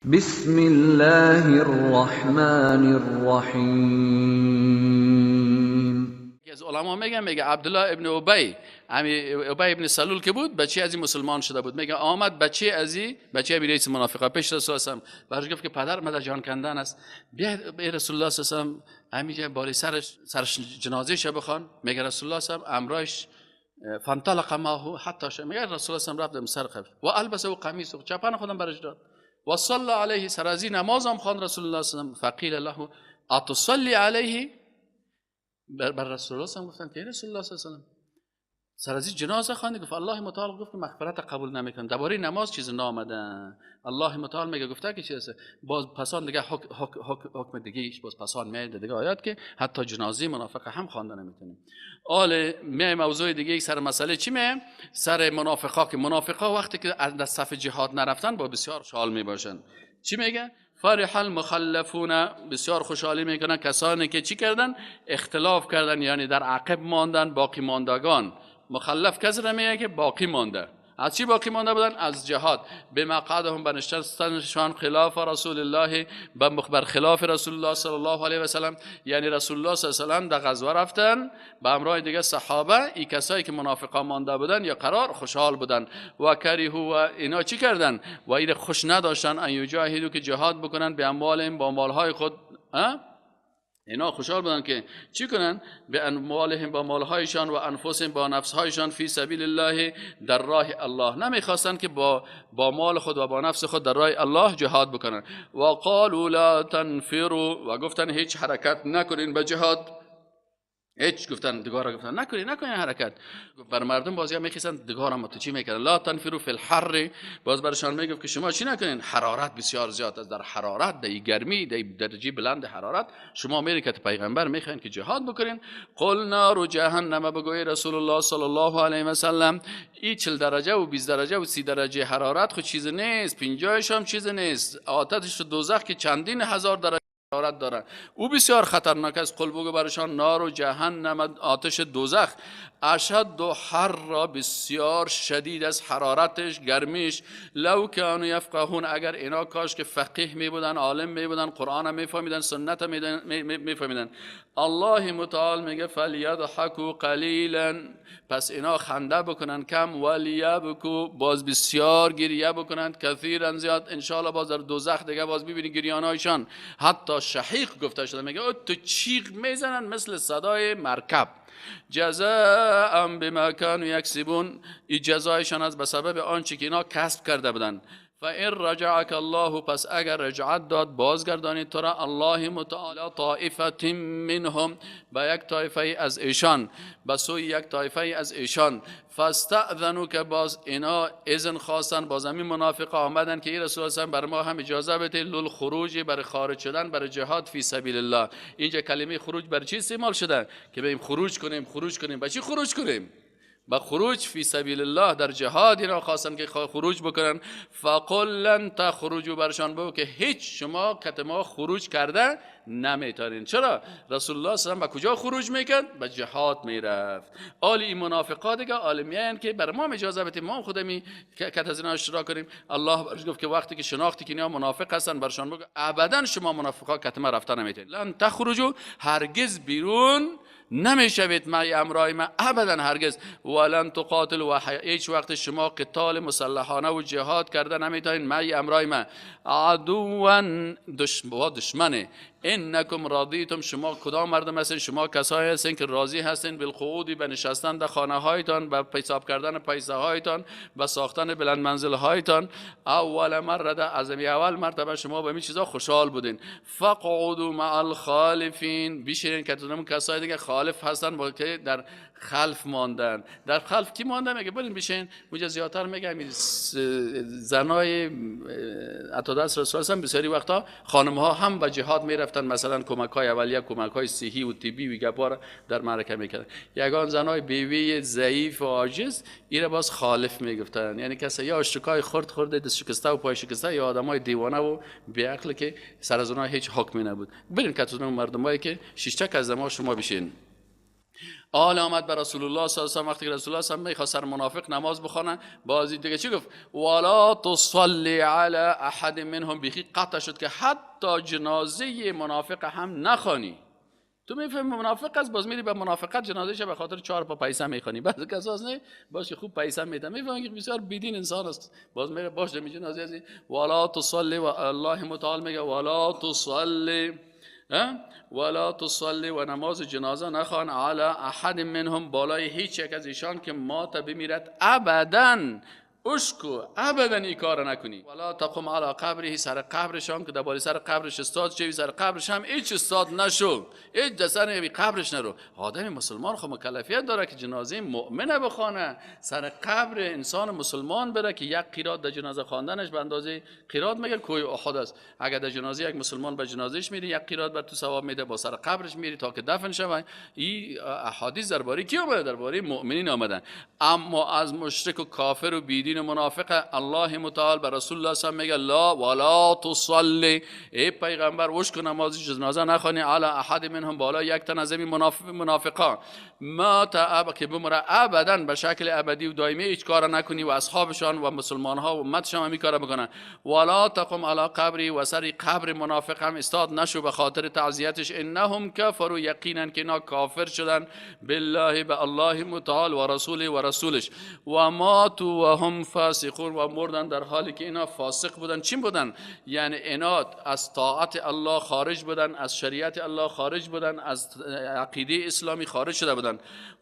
بسم الله الرحمن الرحیم. از علما میگن، میگه عبدالله ابن ابی، ابی ابن سلول که بود بچه از این مسلمان شده بود، میگه آمد بچه از این بچه ابی رئیس منافقا پیش رسول الله برش گفت که پدر من در جان کندن است، بیا رسول الله صلی الله علیه و سلم همینجا بالای سرش جنازه ش بخوان. میگه رسول الله صلی الله علیه و امرایش فانطلق معه حتی شد. میگه رسول الله صلی الله علیه و رفت سر قبر و البسه قمیص و چپن خودم برش داد و صلی علیه، سر از این نماز هم خواند رسول الله صلی الله علیه و سلم. فقیل له اتصلی علیه، بر رسول الله صلی الله علیه و گفتن که رسول الله صلی الله علیه و سلم سر از این جنازه خوانده؟ گفت الله متعال گفت که مغفرت قبول نمیکنه، درباره نماز چیز نامده. الله متعال میگه گفته که چیز باز پسان دیگه حکم دیگه ایش باز پسان میاد دیگه آیات که حتی جنازه منافق هم خوانده نمیتونیم. آل می موضوع دیگه سر مسئله چی می سر منافقا که منافقا وقتی که از صف جهاد نرفتن با بسیار خوشحال میباشن. چی میگه؟ فرح المخلفون، بسیار خوشحالی میکنن کسانی که چی کردن؟ اختلاف کردن، یعنی در عقب ماندن، باقی ماندگان. مخلف کسی را میگه که باقی مانده. از چی باقی مانده بودن؟ از جهاد. به مقعدهم، به نشستنشان خلاف رسول الله، بر خلاف رسول الله صلی الله علیه و سلم، یعنی رسول الله صلی الله علیه و سلم در غزوه رفتن به همراه دیگه صحابه، ای کسایی که منافقا مانده بودن یا قرار خوشحال بودن و کریهو و اینا چی کردن؟ و اینا خوش نداشتن ان یجاهدوا، که جهاد بکنن به اموالهم، با مالهای خود. اینا خوشحال بودن که چی کنن؟ به اموالهم، با مالهایشان، و انفسهم، با نفسهایشان، فی سبیل الله، در راه الله. نمیخواستن که با مال خود و با نفس خود در راه الله جهاد بکنن. و قالوا لا تنفروا، و گفتن هیچ حرکت نکنین به جهاد. هیچ گفتن دگارا گفتن نکنین حرکت. بر مردم بازی هم میخواستن دگارا ما تو چی میکردن؟ لا تنفروا فی الحر، باز برشان میگفت که شما چی نکنین؟ حرارت بسیار زیاد است، در حرارت، در گرمی، در درجه بلند حرارت شما میرید که پیغمبر میخواین که جهاد بکنین. قل نار جهنم، بگوی رسول الله صلی الله علیه و سلم ای 40 درجه و 20 درجه و 30 درجه حرارت خود چیز نیست، 50 هم چیز نیست، آتش دوزخ که چندین هزار درجه حرارت داره، او بسیار خطرناک است. قل بگو برشان نار و جهنم، آتش دوزخ، اشد و حر را، بسیار شدید از حرارتش، گرمیش. لو کانوا یفقهون، اگر اینا کاش که فقیه می بودن، عالم می بودن، قرآن می فهمیدن، سنت می فهمیدن. الله متعال میگه فلیضحکوا قلیلا، پس اینا خنده بکنن کم، ولیبکوا، باز بسیار گریه بکنند، کثیرا، زیاد. انشاءالله باز در دوزخ دیگه باز ببینی گریانایشان حتی شحیق گفته شده، میگه تو چیغ میزنن مثل صدای مرکب. جزاء بما كانوا یکسبون، این جزایشان از به سبب آنچه که اینا کسب کرده بودن. فإن رجعك الله، پس اگر رجعت داد، بازگردانید تو را الله متعال طائفة منهم، به یک طایفه از ایشان، به سوی یک طایفه از ایشان. فاستأذنوا، که باز اینا اذن خواستن، باز همین منافق آمدن که ای رسول الله بر ما هم اجازه بده للخروج، بر خارج شدن، بر جهاد فی سبیل الله. اینجا کلمه خروج بر چی استعمال شده؟ که بریم خروج کنیم، خروج کنیم. به چی خروج کنیم؟ با خروج فی سبیل الله، در جهاد اینا خواستن که خروج بکنن. فقل لن تخرجوا، برشان بگو که هیچ شما کتما خروج کرده نمیتونین. چرا؟ رسول الله صلی الله علیه و به کجا خروج میکرد؟ به جهاد میرفت. آل این منافقا دیگه آل میان که بر ما اجازه بدیم ما خودمی کت از اینا اشتراک کنیم. الله برش گفت که وقتی که شناختی که اینا منافق هستن، برشان بگو ابدا شما منافقا کتما رفتن نمیتونین. لن تخرجوا، هرگز بیرون نمیشوید معی امرای من، ابدا هرگز. ولن تقاتل، و هیچ وقت شما قتال مسلحانه و جهاد کرده نمیتونین معی امرای من. عدوا، دشمنه. انکم راضیتم، شما کدام مردم هستین؟ شما کسایی هستین که راضی هستین بالقعود، به نشستن در خانه هایتان، به حساب کردن پیسه هایتان، به ساختن بلند منزل هایتان. اول مره، از اول مرتبه شما به این چیزا خوشحال بودین. فقعدوا مع الخالفین، بشینین که اون کسایی دیگه خالف هستن، با که در خلف ماندن. در خلف کی مانده؟ میگه برین بشین. اونجا زیادتر میگه زنای عتادست رسول هستن، بسیاری وقتا خانم ها هم به جهاد میرفتن، مثلا کمک های اولیه، کمک های صحی و طبی و گپا در معرکه میکردن. یگان زنای بیوی ضعیف و عاجز ایره باز خالف میگفتن، یعنی کسی یا اشتکای خرد خورده، دست شکسته و پای شکسته، یا آدمای دیوانه و بی‌عقل که سر از اونها هیچ حکمی نبود. برین که مردمایی که شیشتک از ما شما بشین. آل آمد بر رسول الله صلی الله علیه و وقتی که رسول الله صلی الله علیه و میخواست سر منافق نماز بخوانه، بازی دیگه چی گفت؟ ولا تصلی علی احد منهم، بیخی قطع شد که حتی جنازه منافق هم نخوانی. تو میفهمی منافق است، باز میری به منافقت جنازهش به خاطر 4 پا پیسه میخوانی. بعضی کساس نه باش خوب پیسه میده، میفهمی که بسیار بیدین انسان است، باز میره باش می جنازه از ولا تصلی. و الله متعال میگه ولا تصلی، ولا تصلی و نماز جنازه نخوان علی احد منهم، بالای هیچ یک از ایشان که مات بمیرد ابدا، اشکو ابدا این کار نکنی. ولا تقم علی قبره، سر قبرش هم که درباره سر قبرش استاد شوی، سر قبرش هم هیچ استاد نشو، هیچ دستن قبرش نرو. آدم مسلمان خب مکلفیت داره که جنازه مؤمنه بخوانه، سر قبر انسان مسلمان بره که یک قیرات در جنازه خواندنش به اندازه قیرات میگه کوه احد است. اگر در جنازه یک مسلمان به جنازهش میری یک قیرات بر تو ثواب میده، با سر قبرش میری تا که دفن شوی. این احادیث درباره کی اومده؟ درباره مؤمنین آمدن. اما از مشرک و کافر و بیدین منافق الله متعال بر رسول الله صلی الله علیه و میگه لا ولا تصلی، ای پیغمبر وش کن نماز جنازه نخوانی علی احد منهم، بالا یک تن از این منافقان ما تا که بمره ابدا به شکل ابدی و دائمی هیچ کار نکنی و اصحابشان و مسلمان ها و امتشان هم کار بکنن. ولا تقم علی قبری، و سر قبر منافق هم استاد نشو به خاطر تعزیتش. انهم کفروا، یقینا که اینا کافر شدن بالله، به الله متعال و رسوله و رسولش، و ماتوا و هم فاسقون، و مردن در حالی که اینا فاسق بودن. چی بودن؟ یعنی اینا از طاعت الله خارج بودن، از شریعت الله خارج بودن، از عقیده اسلامی خارج شده بودن.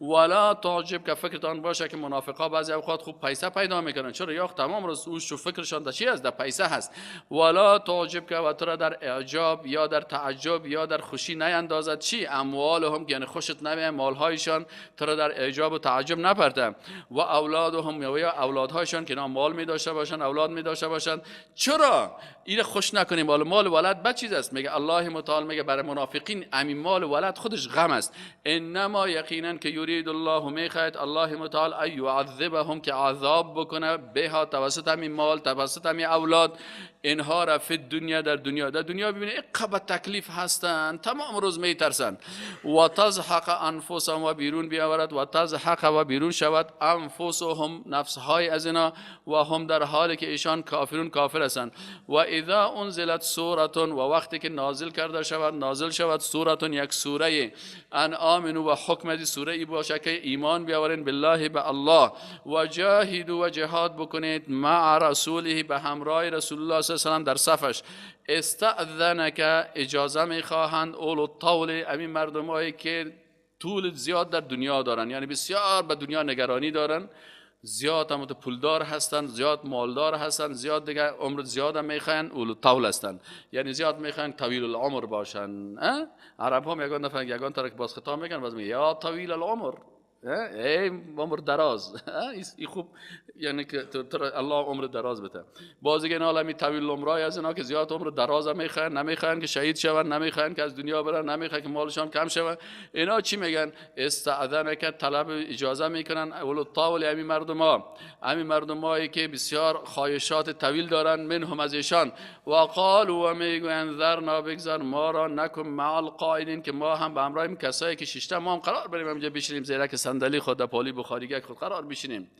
ولا تعجب که فکرتان باشه که منافقا بعضی اوقات خوب پیسه پیدا میکنن، چرا؟ یا تمام روز اوش و فکرشان در چی است؟ در پیسه هست. ولا تعجب که و تو را در اعجاب یا در تعجب یا در خوشی نیندازد چی؟ اموالهم، یعنی خوشت نمیاد مالهایشان، تو را در اعجاب و تعجب نپرده. و اولادهم، یا اولادهایشان که اینا مال می داشته باشن، اولاد می داشته باشن. چرا اینو خوش نکنیم؟ مال ولد بد چیز است. میگه الله متعال میگه برای منافقین امین مال ولد خودش غم است. انما یقینا که یرید الله، میخواهد الله متعال ای یعذبهم، که عذاب بکنه بها، توسط همین مال، توسط همین اولاد، اینها را فی دنیا، در دنیا. در دنیا ببینید اینقدر تکلیف هستن، تمام روز میترسن. و تزحق انفسهم، و بیرون بیاورد، و تزحق و بیرون شود انفسهم، نفسهای از اینا، و هم در حالی که ایشان کافرون، کافر هستند. و اذا انزلت سوره، و وقتی که نازل کرده شود، نازل شود سوره، یک سوره، ان آمنوا، و حکم از سوره ای باشه که ایمان بیاورین بالله، به الله، و جاهدوا، و جهاد بکنید مع رسوله، به همراه رسول الله صلی الله علیه و در صفش. استأذنک، اجازه میخواهند اولو الطول، امین مردمایی که طول زیاد در دنیا دارن، یعنی بسیار به دنیا نگرانی دارن، زیاد هم پولدار هستن، زیاد مالدار هستن، زیاد دیگه عمر زیاد هم میخواین، اولو طول هستن، یعنی زیاد میخواین طویل العمر باشن. عرب ها میگن نفر یگان ترک باز خطا میگن، باز میگن یا طویل العمر، ای عمر دراز. این خوب یعنی که الله عمر دراز بده. باز دیگه اینا می طویل العمرای از اینا که زیاد عمر دراز میخواین، نمیخواین که شهید شون، نمیخواین که از دنیا برن، نمیخواین که مالشان کم شون. اینا چی میگن؟ استعذنه که طلب اجازه میکنن اولو الطاول، همین مردما، همین مردمایی که بسیار خواهشات طویل دارن، منهم از ایشان. و قالوا، و میگوین ذرنا، بگذار ما را، نکن مع القائلین، که ما هم به همراه کسایی که ششته ما هم قرار بریم اینجا بشینیم، زیرا صندلی خود پالی بخاریگه خود قرار بشینیم.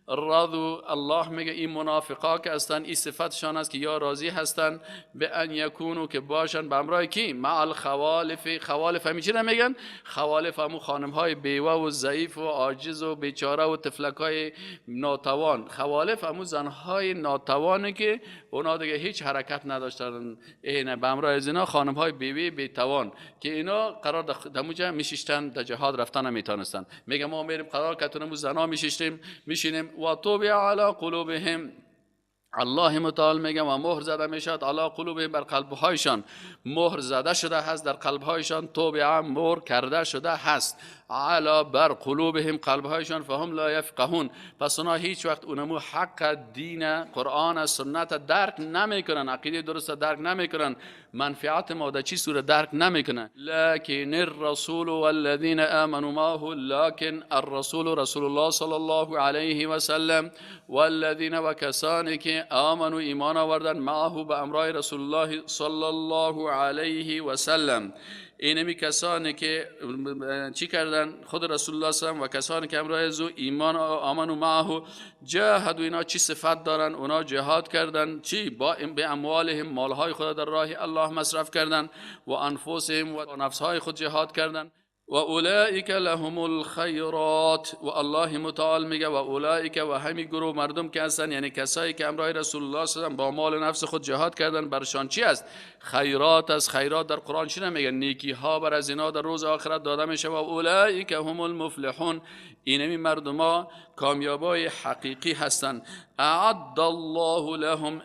رضو، الله میگه این منافقا که هستن، این صفتشان است که یا راضی هستن به ان یکونو، که باشن به همراه کی؟ مع الخوالف. خوالف همی چی میگن؟ خوالف همون خانم های بیوه و ضعیف و عاجز و بیچاره و طفلک های ناتوان. خوالف همون زن های ناتوانه که اونا دیگه هیچ حرکت نداشتن. اینه به همراه از اینا خانم های بیوه بیتوان که اینا قرار دموجه میشیشتن، در جهاد رفتن نمیتونستن. میگه ما میریم قرار کتونمو زنا میشیشتیم، میشینیم. و طبع علی قلوبهم، الله متعال میگه و مهر زده میشد علی قلوبهم، بر قلبهایشان مهر زده شده هست، در قلبهایشان طبع مهر کرده شده هست، علی بر قلوبهم، قلبهایشان، فهم لا یفقهون، پس اونا هیچ وقت اونمو حق دین قرآن سنت درک نمیکنن، عقیده درست درک نمیکنن، منفعت ما در چی صورت درک نمیکنن. لكن الرسول والذین آمنوا معه، لكن الرسول رسول الله صلی الله علیه و سلم، والذین و کسانی که آمنوا ایمان آوردن، معه به امرای رسول الله صلی الله علیه و سلم، اینمی کسانی که چی کردن؟ خود رسول الله صلی الله علیه و کسانی که همراه از او ایمان آمنوا معه جاهدوا، اینا چی صفت دارن؟ اونا جهاد کردن چی؟ با به اموالهم، مالهای خود در راه الله مصرف کردن، و انفسهم و نفسهای خود جهاد کردن. و اولئک لهم الخیرات، و الله متعال میگه و اولئک و همی گروه مردم که هستن، یعنی کسایی که همراه رسول الله صلی الله علیه و با مال نفس خود جهاد کردن، برشان چی است؟ خیرات است. خیرات در قرآن چی نمیگه؟ نیکی ها بر از اینا در روز آخرت داده میشه. و اولئک هم المفلحون، اینمی مردم ها کامیابای حقیقی هستند. اعد الله لهم،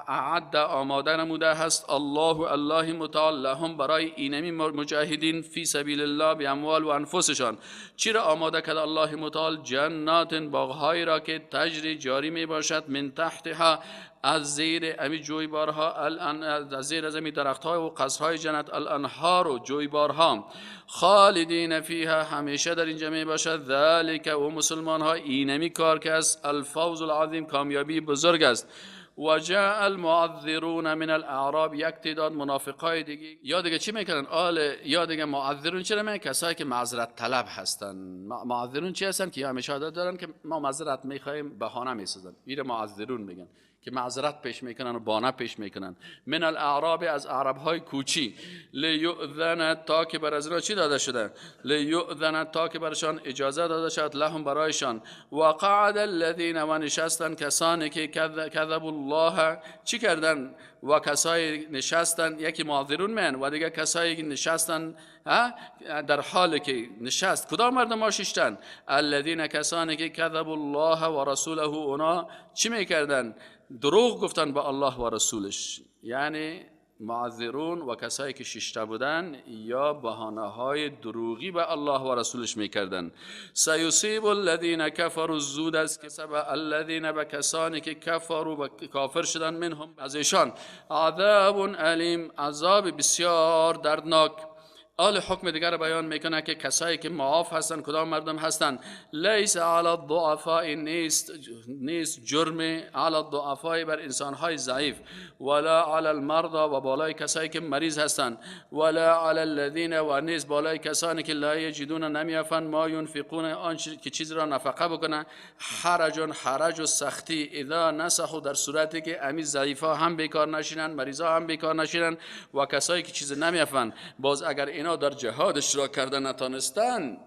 اعد آماده نموده هست الله الله متعال لهم برای اینمی مجاهدین فی سبیل الله به اموال و انفسشان. چی را آماده کرد الله متعال؟ جنات، باغهایی را که تجری جاری می باشد، من تحتها از زیر امی جویبارها، از زیر از امی درختهای و قصرهای جنت، الانهار و جویبارها، خالدین فیها همیشه در اینجا می باشد. ذالک و مسلمان ها اینمی کار که است الفوز العظیم، کامیابی بزرگ است. و جاء المعذرون من الاعراب، یک تعداد منافقای دیگه یا دیگه چی میکنن؟ آل یا دیگه معذرون چرا میگن؟ کسایی که معذرت طلب هستن. معذرون چی هستن؟ که همیشه عادت دارن که ما معذرت میخوایم، بهانه میسازن. ایره معذرون میگن که معذرت پیش میکنن و بانه پیش میکنن. من الاعراب، از عرب های کوچی، لیؤذن تا که بر از اینا چی داده شده؟ لیؤذن تا که برشان اجازه داده شد، لهم برایشان. وقعد الذین و نشستن کسانی که کذبوا الله، چی کردن؟ و کسایی نشستن، یکی معذرون من و دیگه کسایی نشستن در حال که نشست کدام مردم ها ششتن؟ الذین کسانی که کذبوا الله و رسوله، اونا چی میکردن؟ دروغ گفتن به الله و رسولش. یعنی معذرون و کسایی که ششته بودن یا بهانه های دروغی به الله و رسولش میکردن. سیصیب الذین کفروا، زود است که سبا الذین به کسانی که کفروا و کافر شدن، منهم از ایشان، عذاب الیم، عذاب بسیار دردناک. آل حکم دیگر بیان میکنه که کسایی که معاف هستن کدام مردم هستن؟ لیس علی الضعفاء، نیست جرم علی الضعفاء بر انسانهای ضعیف، ولا علی المرضى و بالای کسایی که مریض هستن، ولا علی الذین و نیست بالای کسانی که لا یجدون نمیافن ما ینفقون آن که چیز را نفقه بکنن، حرج حرج و سختی، اذا نصحوا در صورتی که امی ضعیفا هم بیکار نشینن، مریضا هم بیکار نشینن و کسایی که چیز نمیافن، باز اگر اینا در جهاد اشتراک کردن نتانستن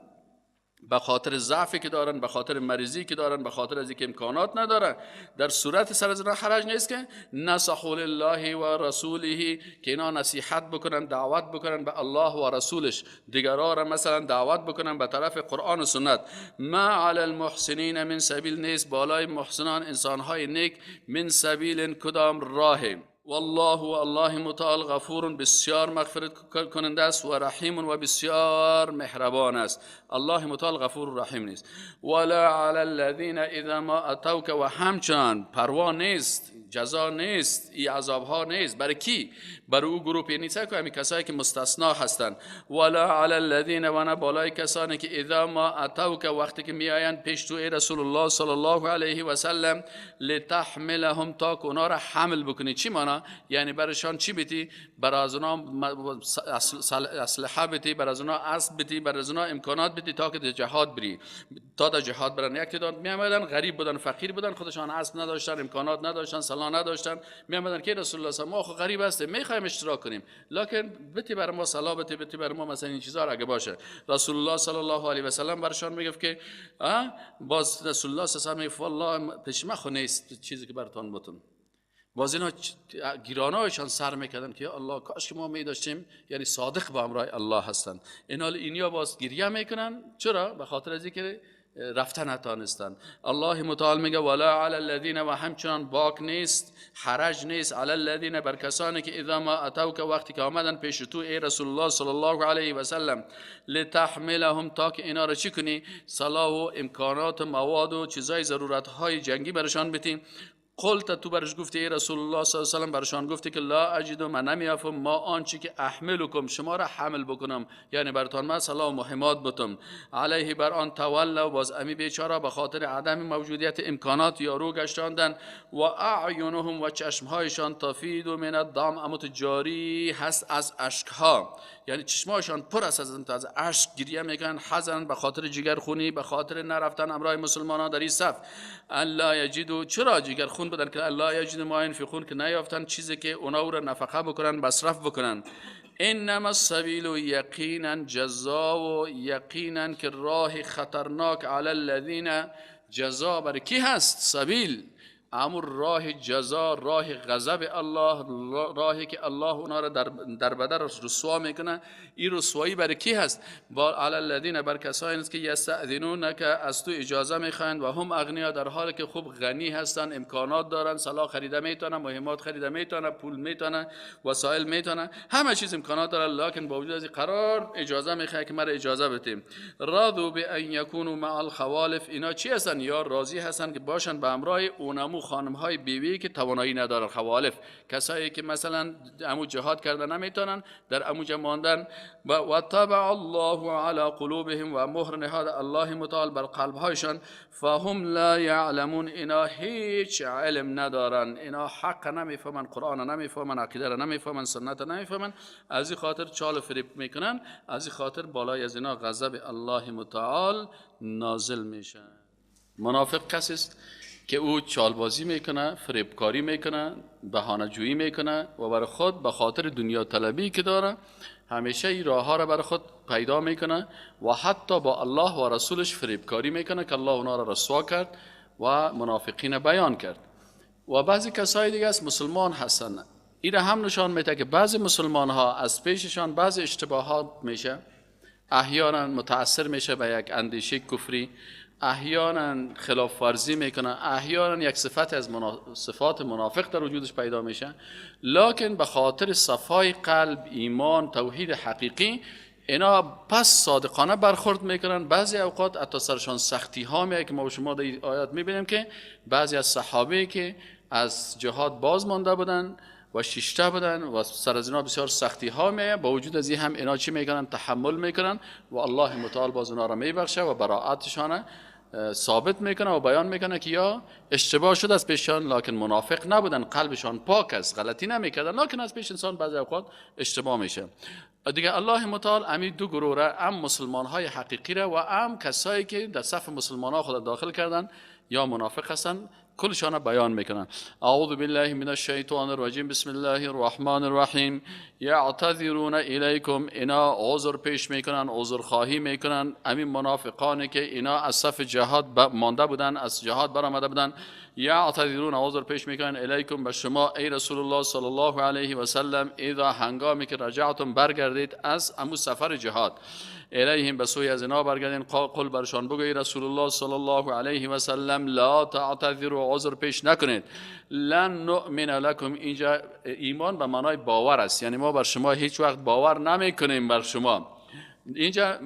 به خاطر ضعفی که دارن، به خاطر مریضی که دارن، به خاطر از اینکه امکانات ندارن، در صورت سر از اینا حرج نیست که نصحوا لله و رسوله، که اینا نصیحت بکنن، دعوت بکنن به الله و رسولش، دیگرها را مثلا دعوت بکنن به طرف قرآن و سنت. ما علی المحسنین من سبیل، نیست بالای محسنان انسانهای نیک، من سبیل کدام راه. والله و الله متعال غفور بسیار مغفرت کننده است، و رحیم و بسیار مهربان است. الله متعال غفور و رحیم نیست. ولا علی الذین اذا ما اتوک، و همچنان پروا نیست، جزا نیست، ای عذاب ها نیست برای کی؟ برای او گروه نیست که همین کسایی که مستثنا هستند. ولا علی الذین و نه بالای کسانی که اذا ما اتوک وقتی که میآیند پیش تو ای رسول الله صلی الله علیه و سلم، لتحملهم تا که اونا را حمل بکنی. چی معنا؟ یعنی برایشان چی بیتی؟ برای از اونا اسلحه بیتی، برای از اونا اسب بیتی، برای از اونا امکانات بیتی تا که جهاد بری، تا در جهاد برن. یک تعداد میآمدن غریب بودن، فقیر بودن، خودشان اسب نداشتن، امکانات نداشتن، سلاح نداشتن، میآمدن که رسول الله صلی الله علیه و ما غریب هستیم، میخوایم اشتراک کنیم، لکن بتی بر ما سلاح بتی، بتی بر ما مثلا این چیزا اگه باشه. رسول الله صلی الله علیه و سلم برشان میگفت که باز رسول الله صلی الله علیه و سلم والله پیش ما خو نیست چیزی که براتون بتون. باز اینا گیرانایشان سر میکردن که الله کاش که ما می داشتیم، یعنی صادق با امرای الله هستن. اینا اینیا باز گریه میکنن. چرا؟ به خاطر از اینکه رفتن نتانستن. الله متعال میگه ولا علی الذین و همچنان باک نیست، حرج نیست، علی الذین بر کسانی که اذا ما اتوک وقتی که آمدن پیش تو ای رسول الله صلی الله علیه و سلم، لتحملهم تا که اینا رو چی کنی؟ سلاح و امکانات و مواد و چیزای ضرورت های جنگی برشان بتیم. قلت تو برش گفتی ای رسول الله صلی الله علیه و سلم، برشان گفتی که لا اجد من نمیافم ما آنچه که احملکم شما را حمل بکنم، یعنی برتان من سلام و حماد بتم. علیه بر آن تولوا، باز امی بیچاره به خاطر عدم موجودیت امکانات یارو گشتاندن. و اعینهم و چشمهایشان تفید من الدم، اموت جاری هست از اشکها، یعنی چشمهایشان پر است از اشک، گریه میکنن حزن به خاطر جگرخونی، به خاطر نرفتن همراه مسلمانان در این صف. الا یجدوا، چرا جگر خون بدن که الا یجدوا ما ينفقون، که نیافتن چیزی که اونا او را نفقه بکنن، مصرف بکنن. انما السبیل یقینا جزا و یقینا که راه خطرناک علی الذین، جزا بر کی هست؟ سبیل، امر راه جزا، راه غضب الله، راهی که الله اونا را در بدر رسوا میکنه. این رسوایی برای کی هست؟ با علی الذین، بر کسایی است که یستأذنون، که از تو اجازه میخواهند، و هم اغنیا، در حالی که خوب غنی هستن، امکانات دارن، سلاح خریده میتونن، مهمات خریده میتونن، پول میتونن، وسایل میتونن، همه چیز امکانات دارن، لکن با وجود از قرار اجازه میخواد که مرا اجازه بدیم. رضوا بان یکونوا مع الخوالف، اینا چی هستن؟ یا راضی هستن که باشن به همراه اونمو خانم های بیوی که توانایی ندارن، خوالف، کسایی که مثلا امو جهاد کردن نمیتونن، در امو ماندن. و طبع الله علی قلوبهم، و مهر نهاد الله متعال بر قلب هایشان. فهم لا یعلمون، اینا هیچ علم ندارن، اینا حق نمیفهمن، قرآن نمیفهمن، عقیده را نمیفهمن، سنت نمیفهمن، از این خاطر چال فریب میکنن، از این خاطر بالای از اینا غضب الله متعال نازل میشه. منافق کسی است که او چالبازی میکنه، فریبکاری میکنه، بهانه جویی میکنه و برای خود به خاطر دنیا طلبی که داره همیشه این راه ها را برای خود پیدا میکنه و حتی با الله و رسولش فریبکاری میکنه که الله اونا را رسوا کرد و منافقین بیان کرد. و بعضی کسای دیگه است مسلمان هستن، این را هم نشان میده که بعضی مسلمان ها از پیششان بعضی اشتباهات میشه، احیانا متاثر میشه به یک اندیشه کفری، احیانا خلاف ورزی میکنه، احیانا یک صفت از صفات منافق در وجودش پیدا میشه، لکن به خاطر صفای قلب، ایمان، توحید حقیقی اینا پس صادقانه برخورد میکنن. بعضی اوقات حتی سرشان سختی ها میاد که ما با شما در آیات میبینیم که بعضی از صحابه که از جهاد باز مانده بودن و شیشته بودن و سر از اینا بسیار سختی ها میاد، با وجود از این هم اینا چی میکنن؟ تحمل میکنن و الله متعال باز اونا را میبخشه و براعتشان ثابت میکنه و بیان میکنه که یا اشتباه شد از پیشان، لکن منافق نبودن، قلبشان پاک است، غلطی نمیکردن، لکن از پیش انسان بعضی اوقات اشتباه میشه. دیگه الله متعال امی دو گروه را، ام مسلمان های حقیقی را و ام کسایی که در صف مسلمان ها خود داخل کردن یا منافق هستن، کلشان بیان میکنن. اعوذ بالله من الشیطان الرجیم، بسم الله الرحمن الرحیم. یعتذرون الیکم، اینا عذر پیش میکنن، عذر خواهی میکنن. همین منافقانی که اینا از صف جهاد مانده بودن، از جهاد برآمده بودن، یعتذرون عذر پیش میکنن الیکم به شما ای رسول الله صلی الله علیه و سلم، اذا هنگامی که رجعتم برگردید از امو سفر جهاد، الیهم به سوی از اینا برگردین، قل برشان بگو ای رسول الله صلی الله علیه و سلم، لا تعتذروا عذر پیش نکنید، لن نؤمن لکم. اینجا ایمان به معنای باور است، یعنی ما بر شما هیچ وقت باور نمیکنیم بر شما. اینجا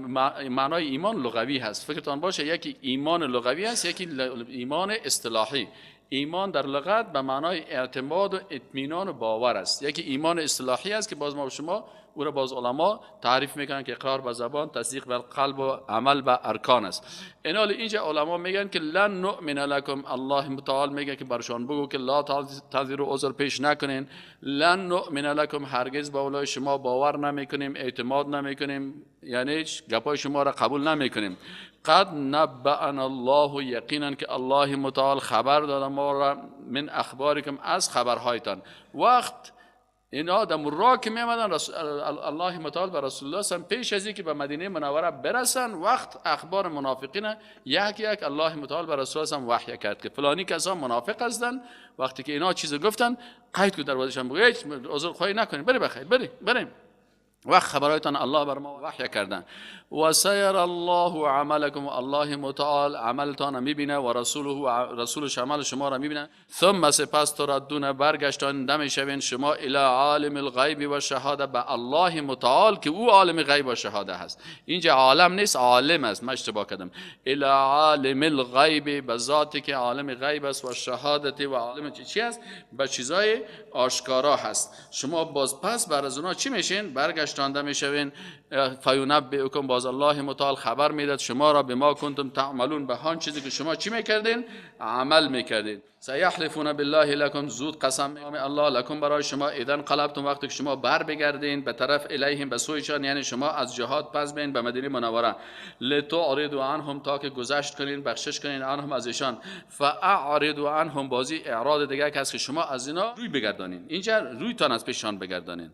معنای ایمان لغوی هست، فکرتان باشه یکی ایمان لغوی هست، یکی ایمان اصطلاحی. ایمان در لغت به معنای اعتماد و اطمینان و باور است. یکی ایمان اصطلاحی است که باز ما شما او را باز علما تعریف میکنن که اقرار به زبان، تصدیق به قلب و عمل به ارکان است. اینال اینجا علما میگن که لن نؤمن لکم، الله متعال میگه که برشان بگو که لا تعتذروا عذر پیش نکنین، لن نؤمن لکم، هرگز با اولای شما باور نمیکنیم، اعتماد نمیکنیم، یعنی گپای شما را قبول نمیکنیم. قد نبأنا الله، یقینا که الله متعال خبر داده ما را، من اخبارکم، از خبرهایتان. وقت اینا در راه که میامدن الله متعال به رسول الله سم پیش از اینکه به مدینه منوره برسن، وقت اخبار منافقین یک یک الله متعال به رسول الله سم وحی کرد که فلانی کسا منافق هستن. وقتی که اینا چیز گفتن قید کو دروازه‌شان بگو هیچ عذر خواهی نکنین، بری بخیر، بری بریم. و خبرایتان الله بر ما وحی کردن. و سیر الله عملکم، الله متعال عملتان میبینه و رسوله و رسولش عمل شما را میبینه. ثم سپس تردون، برگشتان نمیشوین شما الی عالم الغیب و شهاده، به الله متعال که او عالم غیب و شهاده هست. اینجا عالم نیست، عالم است، من اشتباه کردم. الی عالم الغیب، به ذاتی که عالم غیب است و شهادت و عالم چی است؟ به چیزای آشکارا هست. شما باز پس بر از اونا چی میشین؟ برگشتانده میشوین. فینبئکم، باز الله متعال خبر میداد شما را به ما کنتم تعملون، به هان چیزی که شما چی میکردین؟ عمل میکردین. سیحلفون بالله لکم، زود قسم الله لکم برای شما، اذا قلبتم، وقتی که شما بر بگردین به طرف الیهم، به سویشان، یعنی شما از جهاد پس بین به مدینه منوره، لتعرضوا عنهم، تا که گذشت کنین، بخشش کنین، عنهم از ایشان. فاعرضوا عنهم، بازی اعراض دیگه کس که شما از اینا روی بگردانین، اینجا رویتان از پیشان بگردانین.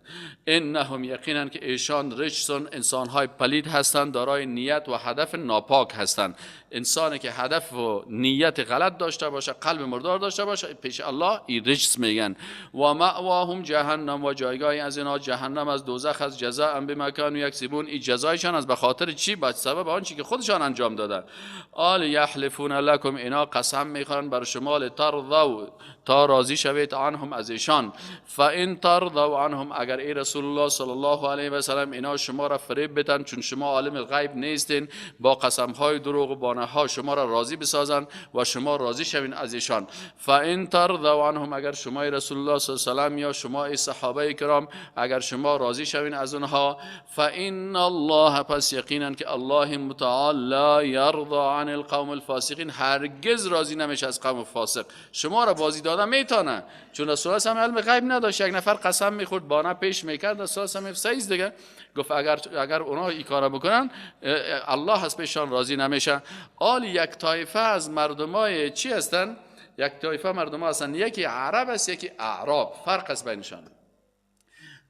انهم یقینا که ایشان رجسون، انسانهای پلید هستند، دارای نیت و هدف ناپاک هستند. انسانی که هدف و نیت غلط داشته باشه، قلب مردار داشته باشه، پیش الله این رجس میگن. و مأواهم جهنم، و جایگاه از اینا جهنم از دوزخ از، جزاء بما كانوا یکسبون، این جزایشان از به خاطر چی؟ به سبب آنچه که خودشان انجام دادن. آل یحلفون لکم، اینا قسم میخورن بر شما، لترضوا، تا راضی شوید، عنهم از ایشان. فان ترضوا عنهم، اگر ای رسول الله صلی الله علیه و سلم اینا شما را فریب بدن، چون شما عالم غیب نیستین، با قسم های دروغ و بانه ها شما را راضی بسازن و شما راضی شوین از ایشان. فان ترضوا عنهم، اگر شما ای رسول الله صلی الله علیه و سلم یا شما ای صحابه کرام اگر شما راضی شوین از اونها، فان الله، پس یقینا که الله متعال لا یرضى عن القوم الفاسقین، هرگز راضی نمیشه از قوم فاسق. شما را بازی داده میتونه، چون رسول الله صلی علم غیب نداشت، یک نفر قسم میخورد بانه پیش میکرد، رسول الله صلی دیگه گفت اگر اونا این کارا بکنن الله از پیشان راضی نمیشه. آل یک طایفه از مردمای چی هستن؟ یک طایفه مردم هستن، یکی عرب است یکی اعراب، فرق است بینشان.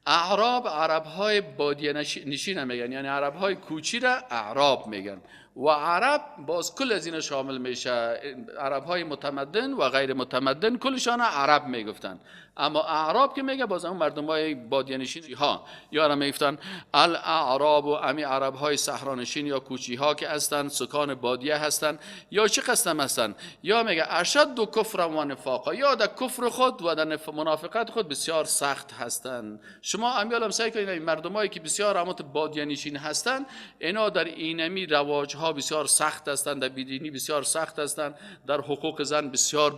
اعراب عرب های بادیه نشین میگن، یعنی عرب های کوچی را اعراب میگن، و عرب باز کل از اینا شامل میشه، عرب های متمدن و غیر متمدن کلشان عرب میگفتن. اما اعراب که میگه باز اون مردم های بادیه نشین ها یا را میگفتن الاعراب، و امی عرب های صحرانشین یا کوچی ها که هستن، سکان بادیه هستن یا چه قسم هستن، یا میگه اشد کفر و نفاقا، یا در کفر خود و در منافقت خود بسیار سخت هستن. شما امیالم سعی کنید این مردمایی که بسیار عمات بادیه نشین هستن، اینا در اینمی رواج ها بسیار سخت هستند، در بیدینی بسیار سخت هستند، در حقوق زن بسیار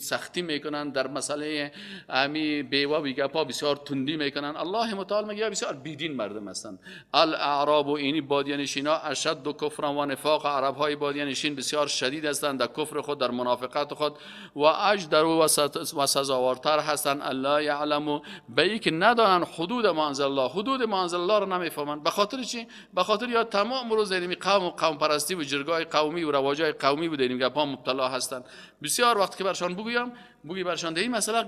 سختی میکنن، در مسئله امی بیوه و گپا بسیار تندی میکنن. الله متعال میگه بسیار بیدین مردم هستند. الاعراب و اینی بادیه نشینا اشد کفرا و نفاق، عرب های بادیه نشین بسیار شدید هستند در کفر خود، در منافقت خود، و اجدر و سزاوارتر هستند. الله یعلم، به ای که ندانن حدود ما انزل الله، حدود ما انزل الله رو نمیفهمن. به خاطر چی؟ به خاطر یا تمام روز اینمی قوم و قوم پرستی و جرگای قومی و رواجای قومی بوده، این گپا مبتلا هستند. بسیار وقت که برشان بگویم، بگی برشان این مسئله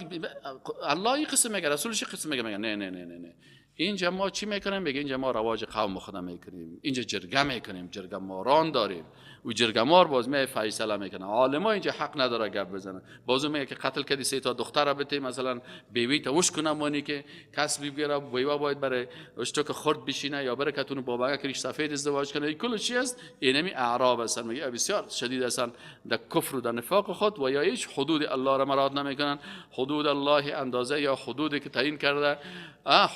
الله این قسم میگه، رسولش قسم میگه، میگه نه نه نه نه نه. اینجا ما چی میکنیم؟ میگه اینجا ما رواج قوم خودم میکنیم، اینجا جرگه میکنیم، جرگه ماران داریم، و جرگه مار باز می فیصله میکنه. عالما اینجا حق نداره گپ بزنه، بازو میگه که قتل کردی سه تا دختر بته، مثلا بیوی تا وش کنه، مانی که کس بگیره بیوه باید برای اشتاک خرد بشینه یا بره کتون بابا کریش سفید ازدواج کنه. این کل چی است؟ اینمی اعراب هستن. میگه بسیار شدید هستن در کفر و در نفاق خود، و یا هیچ حدود الله را مراد نمیکنن. حدود الله اندازه یا حدودی که تعیین کرده،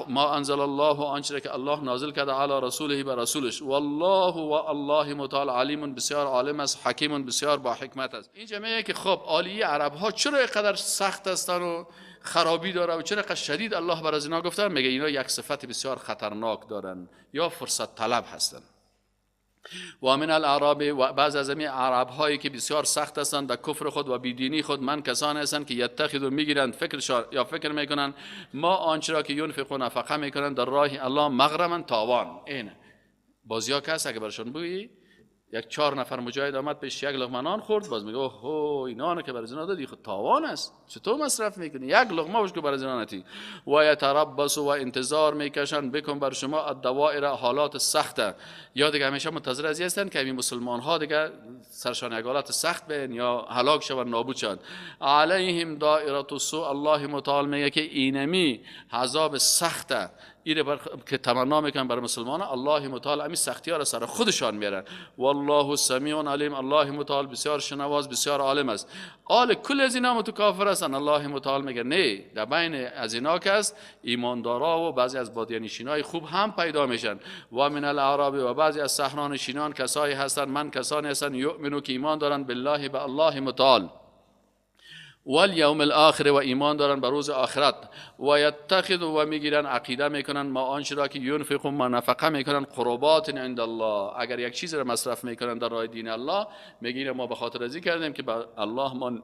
ما انزل الله، آنچه که الله نازل کرده، علی رسوله، بر رسولش. والله و الله متعال علیم، بسیار عالم است، حکیم، بسیار با حکمت است. اینجا میگه که خب عالی عرب ها چرا اینقدر سخت هستن و خرابی داره و چرا اینقدر شدید الله بر از اینا گفتن؟ میگه اینا یک صفت بسیار خطرناک دارن، یا فرصت طلب هستن. و من الاعراب، و بعض از این عرب هایی که بسیار سخت هستند در کفر خود و بیدینی خود، من کسانی هستند که یتخذ میگیرند فکر یا فکر میکنند ما آنچه را که ینفقون نفقه میکنند در راه الله مغرما، تاوان. اینه بازیا کس اگه برشون بگی یک 4 نفر مجاهد آمد پیش یک لقمه نان خورد، باز میگه اوه اینا که برای اینا دادی خود تاوان است، چطور مصرف میکنی؟ یک لقمه باش که برای اینا نتی. و یتربص، و انتظار میکشن، بکن بر شما الدوائر، حالات سخته. یا دیگه همیشه منتظر از هستن که این مسلمان ها دیگه سرشان یک حالت سخت بین یا هلاک شوند، نابود شوند. علیهم دائره السوء، الله متعال میگه که اینمی عذاب سخته ایره که تمنا میکنن برای مسلمان، الله متعال همین سختی ها را سر خودشان میارن. والله سمیع علیم، الله متعال بسیار شنواز بسیار عالم است. آل کل از اینا متکافر هستن. الله متعال میگه نه، در بین از اینا که است ایماندارا و بعضی از بادیه خوب هم پیدا میشن. و من الاعراب، و بعضی از صحرانشینان کسایی هستن، من کسانی هستن یؤمنو که ایمان دارن بالله به الله متعال، والیوم الاخر، و ایمان دارن به روز آخرت، و یتخذ، و میگیرن عقیده میکنن ما آنچه را که ینفقون، ما نفقه میکنن، قربات عند الله، اگر یک چیز را مصرف میکنن در راه دین الله، میگیرن ما به خاطر ازی کردیم که به الله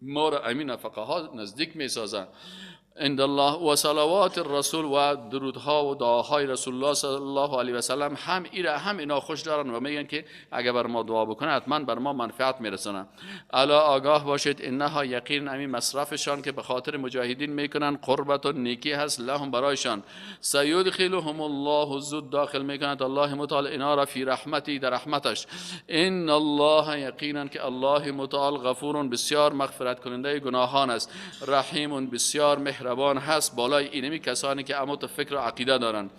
ما را امین نفقه ها نزدیک میسازن. عند الله و صلوات الرسول، و درودها و دعاهای رسول الله صلی الله علیه و سلم هم ایره هم اینا خوش دارن و میگن که اگر بر ما دعا بکنه حتما بر ما منفعت میرسونه. الا آگاه باشید انها یقین همین مصرفشان که به خاطر مجاهدین میکنن قربت و نیکی هست لهم برایشان. سیدخلهم الله، زود داخل میکند الله متعال اینا را فی رحمتی، در رحمتش. ان الله یقینا که الله متعال غفور بسیار مغفرت کننده گناهان است، رحیم بسیار مهربان هست بالای اینمی کسانی که اموت فکر و عقیده دارن.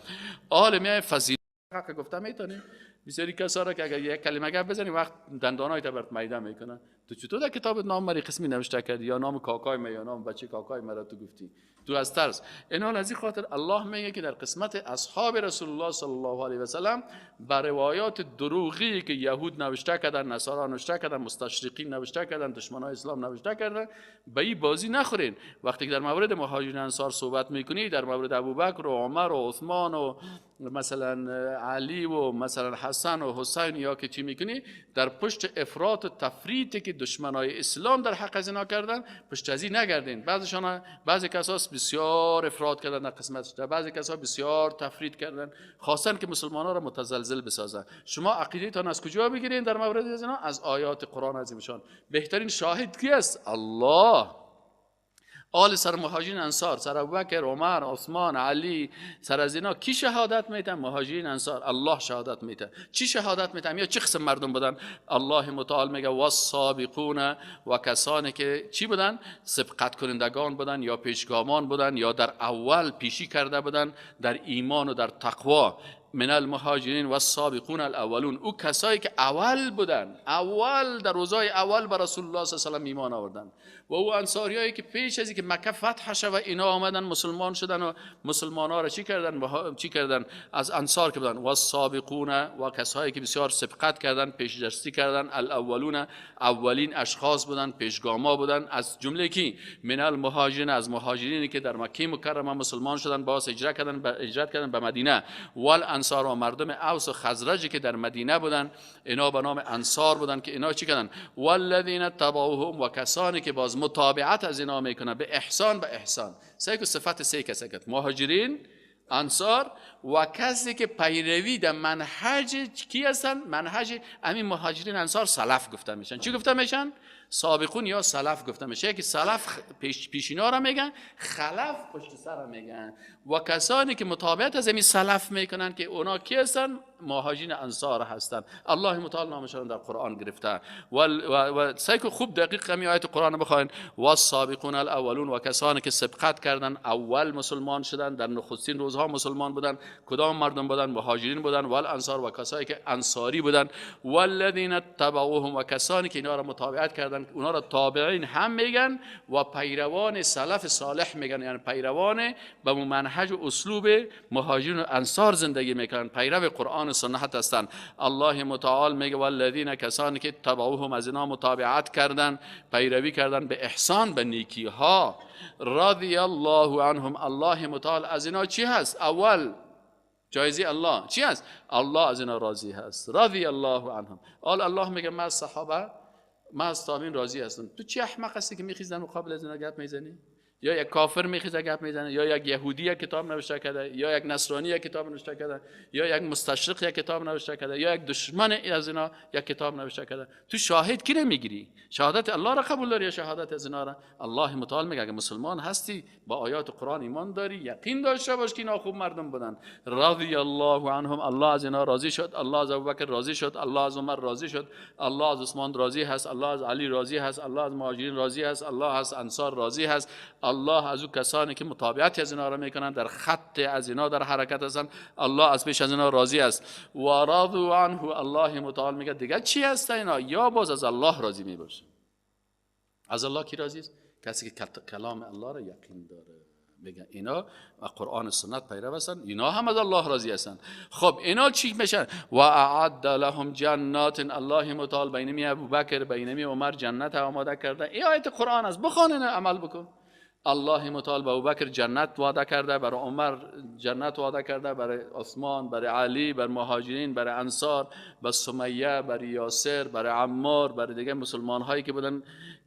آل میای فضیلت حق گفته میتونی بسیاری کسا را که اگر یک کلمه گپ بزنی وقت دندانای تا برات میده میکنن. تو چطور در کتابت نام مری قسمی نوشته کردی یا نام کاکای ما یا نام بچه کاکای مرا تو گفتی تو از ترس. اینا از این خاطر الله میگه که در قسمت اصحاب رسول الله صلی الله علیه و سلم بر روایات دروغی که یهود نوشته کردن، نصارا نوشته کردن، مستشرقین نوشته کردن، دشمنای اسلام نوشته کردن، به این بازی نخورین. وقتی که در مورد مهاجرین انصار صحبت میکنی، در مورد ابوبکر و عمر و عثمان و مثلا علی و مثلا حسن و حسین یا که چی میکنی، در پشت افراط و تفریطی که دشمنای اسلام در حق از اینا کردن پشت از این نگردین. بعضیشان بعضی کساس بسیار افراط کردن در قسمتش، در بعضی کسا بسیار تفریط کردن، خواستن که مسلمان‌ها را متزلزل بسازن. شما عقیده‌تان از کجا بگیرین در مورد از اینا؟ از آیات قرآن عظیمشان. بهترین شاهد کی است؟ الله. آل سر مهاجرین انصار، سر ابوبکر، عمر، عثمان، علی، سر از اینا کی شهادت میتن؟ مهاجرین انصار. الله شهادت میته. چی شهادت میتن؟ یا چه قسم مردم بودن؟ الله متعال میگه والسابقون، و کسانی که چی بودن؟ سبقت کنندگان بودن یا پیشگامان بودن یا در اول پیشی کرده بودن در ایمان و در تقوا. من المهاجرین والسابقون الاولون، او کسایی که اول بودن، اول در روزهای اول بر رسول الله صلی الله علیه و سلم ایمان آوردن، و او انصاریایی که پیش از اینکه مکه فتح شود اینا آمدن مسلمان شدن و مسلمان‌ها را چی کردن؟ چی کردن؟ از انصار که بودن. والسابقون، و کسایی که بسیار سبقت کردن، پیش دستی کردن، الاولون، اولین اشخاص بودن، پیشگاما بودن. از جمله کی؟ من المهاجرین، از مهاجرینی که در مکه مکرمه مسلمان شدن، باز هجرت کردن به مدینه. والانصار، و مردم اوس و خزرج که در مدینه بودن، اینا به نام انصار بودن که اینا چی کردن؟ والذین تبعوهم، و کسانی که باز متابعت از اینا میکنن به احسان، به احسان. سه صفت سه کسا کرد: مهاجرین، انصار و کسی که پیروی در منهج کی هستن؟ منهج همین مهاجرین انصار سلف گفته میشن. چی گفته میشن؟ سابقون یا سلف گفته میشه. که سلف پیشینا را میگن، خلف پشت سر را میگن. و کسانی که متابعت از همین سلف میکنن که اونا کی هستن؟ مهاجرین انصار هستن. الله متعال نامشان در قرآن گرفته. و سعی کن خوب دقیق همین آیت قرآن بخواین. والسابقون الاولون، و کسانی که سبقت کردن، اول مسلمان شدن، در نخستین روزها مسلمان بودن. کدام مردم بودن؟ مهاجرین بودن. والانصار، و کسانی که انصاری بودن. والذین تبعوهم، و کسانی که اینا را متابعت کردن، اونا را تابعین هم میگن و پیروان سلف صالح میگن، یعنی پیروان به منهج و اسلوب مهاجرین و انصار زندگی میکنن، پیرو قرآن و سنت هستند. الله متعال میگه والذین، کسانی که تبعوهم، از اینا متابعت کردن، پیروی کردن به احسان، به نیکی ها، رضی الله عنهم، الله متعال از اینا چی هست؟ اول جایزی الله چی هست؟ الله از اینا راضی هست. رضی الله عنهم. آل الله میگه من از صحابه، من از تابعین راضی هستم. تو چی احمق هستی که میخیزن مقابل از اینا گپ میزنی؟ یا یک کافر میخیزه گپ میزنه، یا یک یهودی یک کتاب نوشته کرده، یا یک نصرانی یک کتاب نوشته کرده، یا یک مستشرق یک کتاب نوشته کرده، یا یک دشمن از اینا یک کتاب نوشته کرده. تو شاهد کی نمیگیری؟ شهادت الله را قبول داری یا شهادت از اینا را؟ الله متعال میگه اگه مسلمان هستی، با آیات قرآن ایمان داری، یقین داشته باش که اینا خوب مردم بودن. رضی الله عنهم، الله از اینا راضی شد، الله از ابوبکر راضی شد، الله از عمر راضی شد، الله از عثمان راضی هست، الله از علی راضی هست، الله از مهاجرین راضی هست، الله از انصار راضی هست. الله از او کسانی که متابعت از اینا را میکنن، در خط از اینا در حرکت هستن، الله از پیش از اینا راضی است. و رضوا عنه، الله متعال میگه دیگه چی هست اینا؟ یا باز از الله راضی میباشه. از الله کی راضی است؟ کسی که کلام الله را یقین داره. میگن اینا و قرآن و سنت پیرو هستن، اینا هم از الله راضی هستن. خب اینا چی میشن؟ و اعد لهم جنات، الله متعال بینمی ابوبکر بینمی عمر جنت آماده کرده. این آیت قرآن است، بخوان اینا عمل بکن. الله متعال به ابوبکر جنت وعده کرده، برای عمر جنت وعده کرده، برای عثمان، برای علی، برای مهاجرین، برای انصار، برای سمیه، برای یاسر، برای عمار، برای دیگه مسلمان هایی که بودن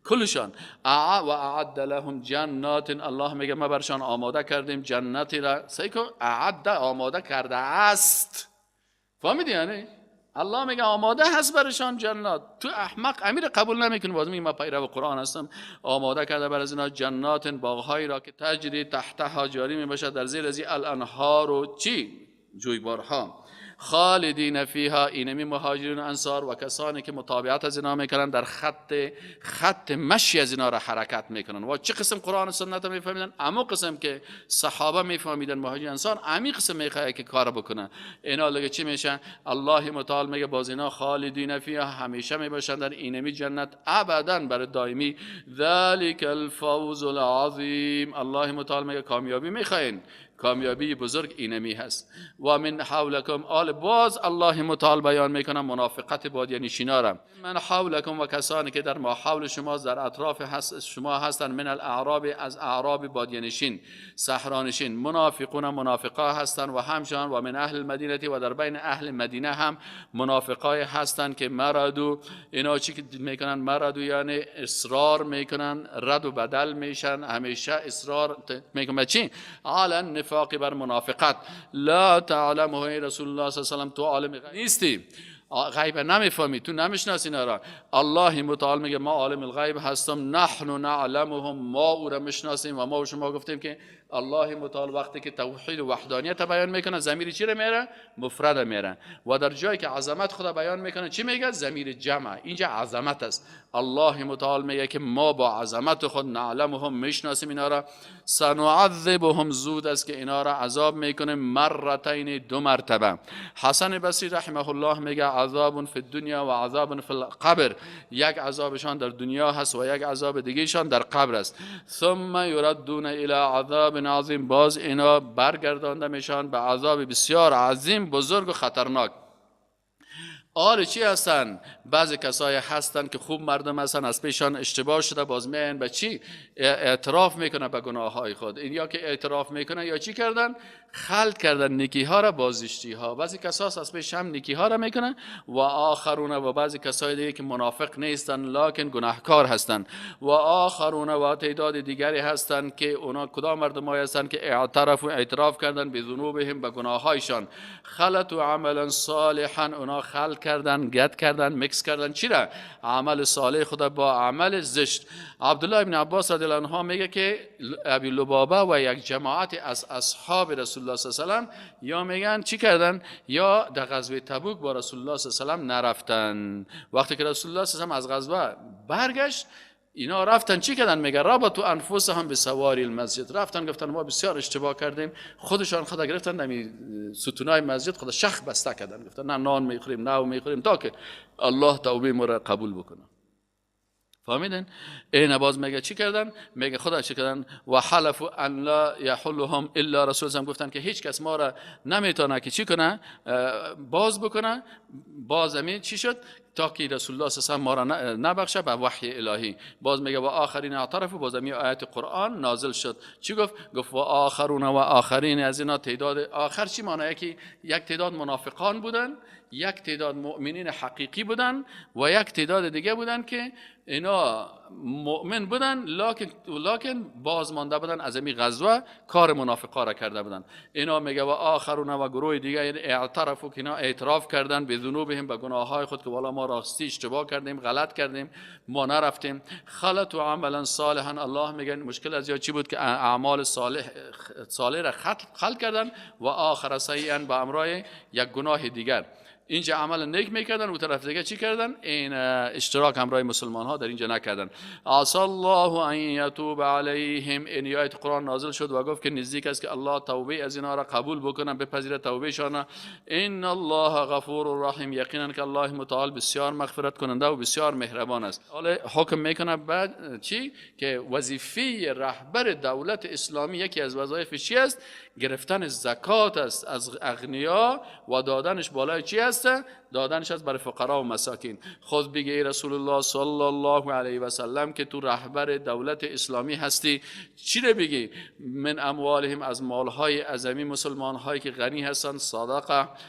کلشان. و اعد لهم جنات، الله میگه ما برشان آماده کردیم جنتی را. سعی کن، اعد آماده کرده است، فهمیدی؟ یعنی الله میگه آماده هست برشان جنات. تو احمق امیر قبول نمیکنی، باز میگه من پیرو قرآن هستم. آماده کرده بر از اینا جنات، باغهایی را که تجری تحتها جاری میباشد در زیر از الانهار و چی؟ جویبارها. خالدین فیها، اینمی مهاجرین و انصار و کسانی که متابعت از اینا میکنن، در خط مشی از اینا را حرکت میکنن. و چه قسم قرآن و سنت میفهمیدن؟ اما قسم که صحابه میفهمیدن، مهاجرین انصار، امی قسم میخواد که کار بکنن. اینا لگه چی میشن؟ الله متعال میگه باز اینا خالدین فیها، همیشه میباشن در اینمی جنت ابدا، برای دائمی. ذلک الفوز العظیم، الله متعال میگه کامیابی میخواین، کامیابی بزرگ اینمی هست. و من حولکم، آل باز الله متعال بیان میکنه منافقت بادیه نشینا را. من حولکم، و کسانی که در ما حول شما، در اطراف هست شما هستند، من الاعراب، از اعراب بادیه نشین، صحرا نشین، منافقون منافقا هستند و همچنان و من اهل المدینه، و در بین اهل مدینه هم منافقای هستند که مردو، اینا چی میکنن؟ مردو یعنی اصرار میکنن، رد و بدل میشن، همیشه اصرار میکنن چی؟ علی النفاق، بر منافقت. لا تعلمه رسول الله صلی الله علیه و سلم، تو عالم غیب نیستی، غیب نمیفهمی، تو نمیشناسی اینا را. الله متعال میگه ما عالم الغیب هستم، نحن نعلمهم، ما او را میشناسیم. و ما و شما گفتیم که الله متعال وقتی که توحید و وحدانیت بیان میکنه، ضمیر چی را میاره؟ مفرد میاره. و در جایی که عظمت خدا بیان میکنه چی میگه؟ ضمیر جمع. اینجا عظمت است. الله متعال میگه که ما با عظمت خود نعلمهم، میشناسیم اینا را. سنعذبهم، زود است که اینا را عذاب میکنه، مرتین، دو مرتبه. حسن بصری رحمه الله میگه عذاب فی الدنیا و عذاب فی القبر، یک عذابشان در دنیا هست و یک عذاب دیگهشان در قبر است. ثم یردون الی عذاب عظیم، باز اینا برگردانده میشن به عذاب بسیار عظیم، بزرگ و خطرناک. آره چی هستن؟ بعضی کسایی هستن که خوب مردم هستن، از پیشان اشتباه شده، باز میاین به چی؟ اعتراف میکنه به گناه های خود. این یا که اعتراف میکنه یا چی کردن؟ خلط کردن نیکی ها را با زشتی ها. بعضی کسا از پیش هم نیکی ها را میکنن. و آخرون، و بعضی کسای دیگه که منافق نیستن لکن گناهکار هستن. و آخرون، و تعداد دیگری هستن که اونا کدام مردمای هستن که اعتراف و اعتراف کردن به ذنوبهم، به گناهایشان. خلطوا عملا صالحا، اونا خلط کردن، گد کردن، مکس کردن چی را؟ عمل صالح خدا با عمل زشت. عبدالله ابن عباس رضی الله عنه میگه که ابی لبابه و یک جماعت از اصحاب رسول الله صلی الله علیه و سلم یا میگن چی کردن؟ یا در غزوه تبوک با رسول الله صلی الله علیه و سلم نرفتن. وقتی که رسول الله صلی الله علیه و سلم از غزوه برگشت، اینا رفتن چی کردن؟ میگه ربطوا انفسهم بسواری المسجد، رفتن گفتن ما بسیار اشتباه کردیم، خودشان خدا گرفتن نمی ستونای مسجد خدا شخ بسته کردن، گفتن نه نان میخوریم نه میخوریم تا که الله توبه ما را قبول بکنه. فهمیدن؟ این باز میگه چی کردن؟ میگه خدا چی کردن؟ و حلفوا ان لا یحلهم الا رسول الله، گفتن که هیچ کس ما را نمیتونه که چی کنه؟ باز بکنه. باز امین چی شد؟ تا که رسول الله صلی الله علیه و ما را نبخشه به وحی الهی. باز میگه و آخرین اعترف، باز می آیت قرآن نازل شد. چی گفت؟ گفت و آخرون و آخرین از اینا تعداد آخر چی معنی؟ که یک تعداد منافقان بودن، یک تعداد مؤمنین حقیقی بودن و یک تعداد دیگه بودن که اینا مؤمن بودن لکن باز مانده بودن از این غزوه، کار منافقا را کرده بودن. اینا میگه و آخرون و گروه دیگه اعترفوا، که اینا اعتراف کردن به ذنوبهم، به گناههای خود که والا ما راستی اشتباه کردیم، غلط کردیم، ما نرفتیم. خلطوا عملا صالحا، الله میگه مشکل از یا چی بود که اعمال صالح را خلط کردن و آخر سیئا، به امرای یک گناه دیگر. اینجا عمل نیک میکردن و طرف دیگه چی کردن؟ این اشتراک همراه مسلمان ها در اینجا نکردن. عسى الله ان یتوب علیهم، این آیت قرآن نازل شد و گفت که نزدیک است که الله توبه از اینا را قبول بکنه، بپذیره توبهشان. ان الله غفور رحیم، یقینا که الله متعال بسیار مغفرت کننده و بسیار مهربان است. حالا حکم میکنه بعد چی؟ که وظیفه رهبر دولت اسلامی یکی از وظایف چی است؟ گرفتن زکات است از اغنیا و دادنش بالای چی است؟ دادنش از برای فقرا و مساکین. خود بگه ای رسول الله صلی الله علیه و سلم که تو رهبر دولت اسلامی هستی، چی رو بگی؟ من اموالهم، از مالهای ازمی مسلمان هایی که غنی هستن،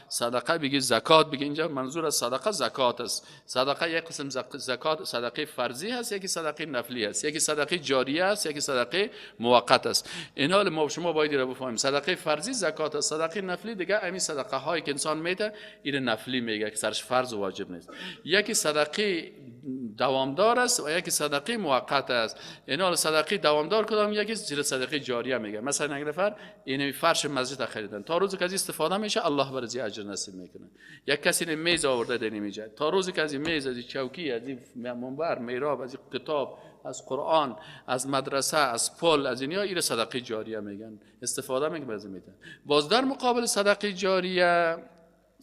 صدقه بگی، زکات بگی. اینجا منظور از صدقه زکات است. صدقه یک قسم زکات صدقه فرضی هست، یکی صدقه نفلی هست، یکی صدقه جاریه است، یکی صدقه موقت است. این حال ما شما باید رو بفهمیم. صدقه فرضی زکات است، صدقه نفلی دیگه همین صدقه هایی که انسان میده این نفلی میگه که سرش فرض و واجب نیست. یکی صدقه دوامدار است و یکی صدقه موقت است. اینا حالا صدقه دوامدار کدام؟ یکی زیر صدقه جاریه میگه. مثلا یک نفر این فرش مسجد خریدن، تا روزی که از استفاده میشه الله برای اجر نصیب میکنه. یک کسی این میز آورده در اینجا، تا روزی که از این میز، از این چوکی، از این منبر، میراب، از این کتاب، از قرآن، از مدرسه، از پل، از اینها، این صدقه جاریه میگن، استفاده میکنه برای میده. باز در مقابل صدقه جاریه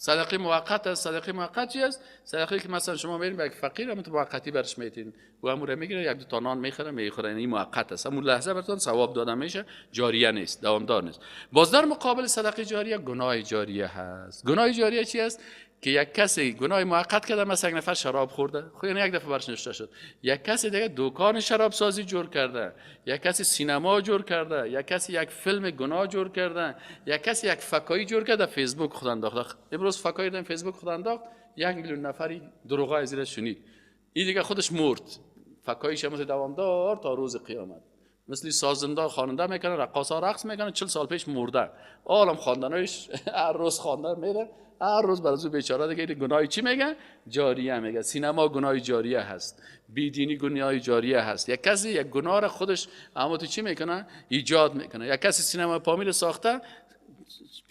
صدقه موقت است. صدقه موقت چی است؟ صدقه که مثلا شما میرین به یک فقیر هم موقتی برش میتین و امور میگیره، یک دو تا نان میخره میخوره، این موقت است، همون لحظه براتون ثواب داده میشه، جاریه نیست، دوامدار نیست. باز در مقابل صدقه جاریه گناه جاریه هست. گناه جاریه چی است؟ که یک کسی گناه موقت کرده، مثلا یک نفر شراب خورده، خب یعنی یک دفعه برش نشته شد، یک کسی دیگه دکان شراب سازی جور کرده، یک کسی سینما جور کرده، یک کسی یک فیلم گناه جور کرده، یک کسی یک فکایی جور کرده، فیسبوک خود انداخته. امروز فکایی در فیسبوک خود انداخت، 1 میلیون نفری دروغای زیرش شنید. این دیگه خودش مرد، فکاییش هم دوامدار تا روز قیامت. مثل سازنده خواننده میکنه، رقاصا رقص میکنه، 40 سال پیش مرده، عالم خواندنش هر روز خواندن میره، هر روز برای او بیچاره دیگه. گناهی چی میگه؟ جاریه میگه. سینما گناه جاریه هست، بیدینی گناه جاریه هست. یک کسی یک گناه را خودش اما تو چی میکنه؟ ایجاد میکنه. یک کسی سینما پامیر ساخته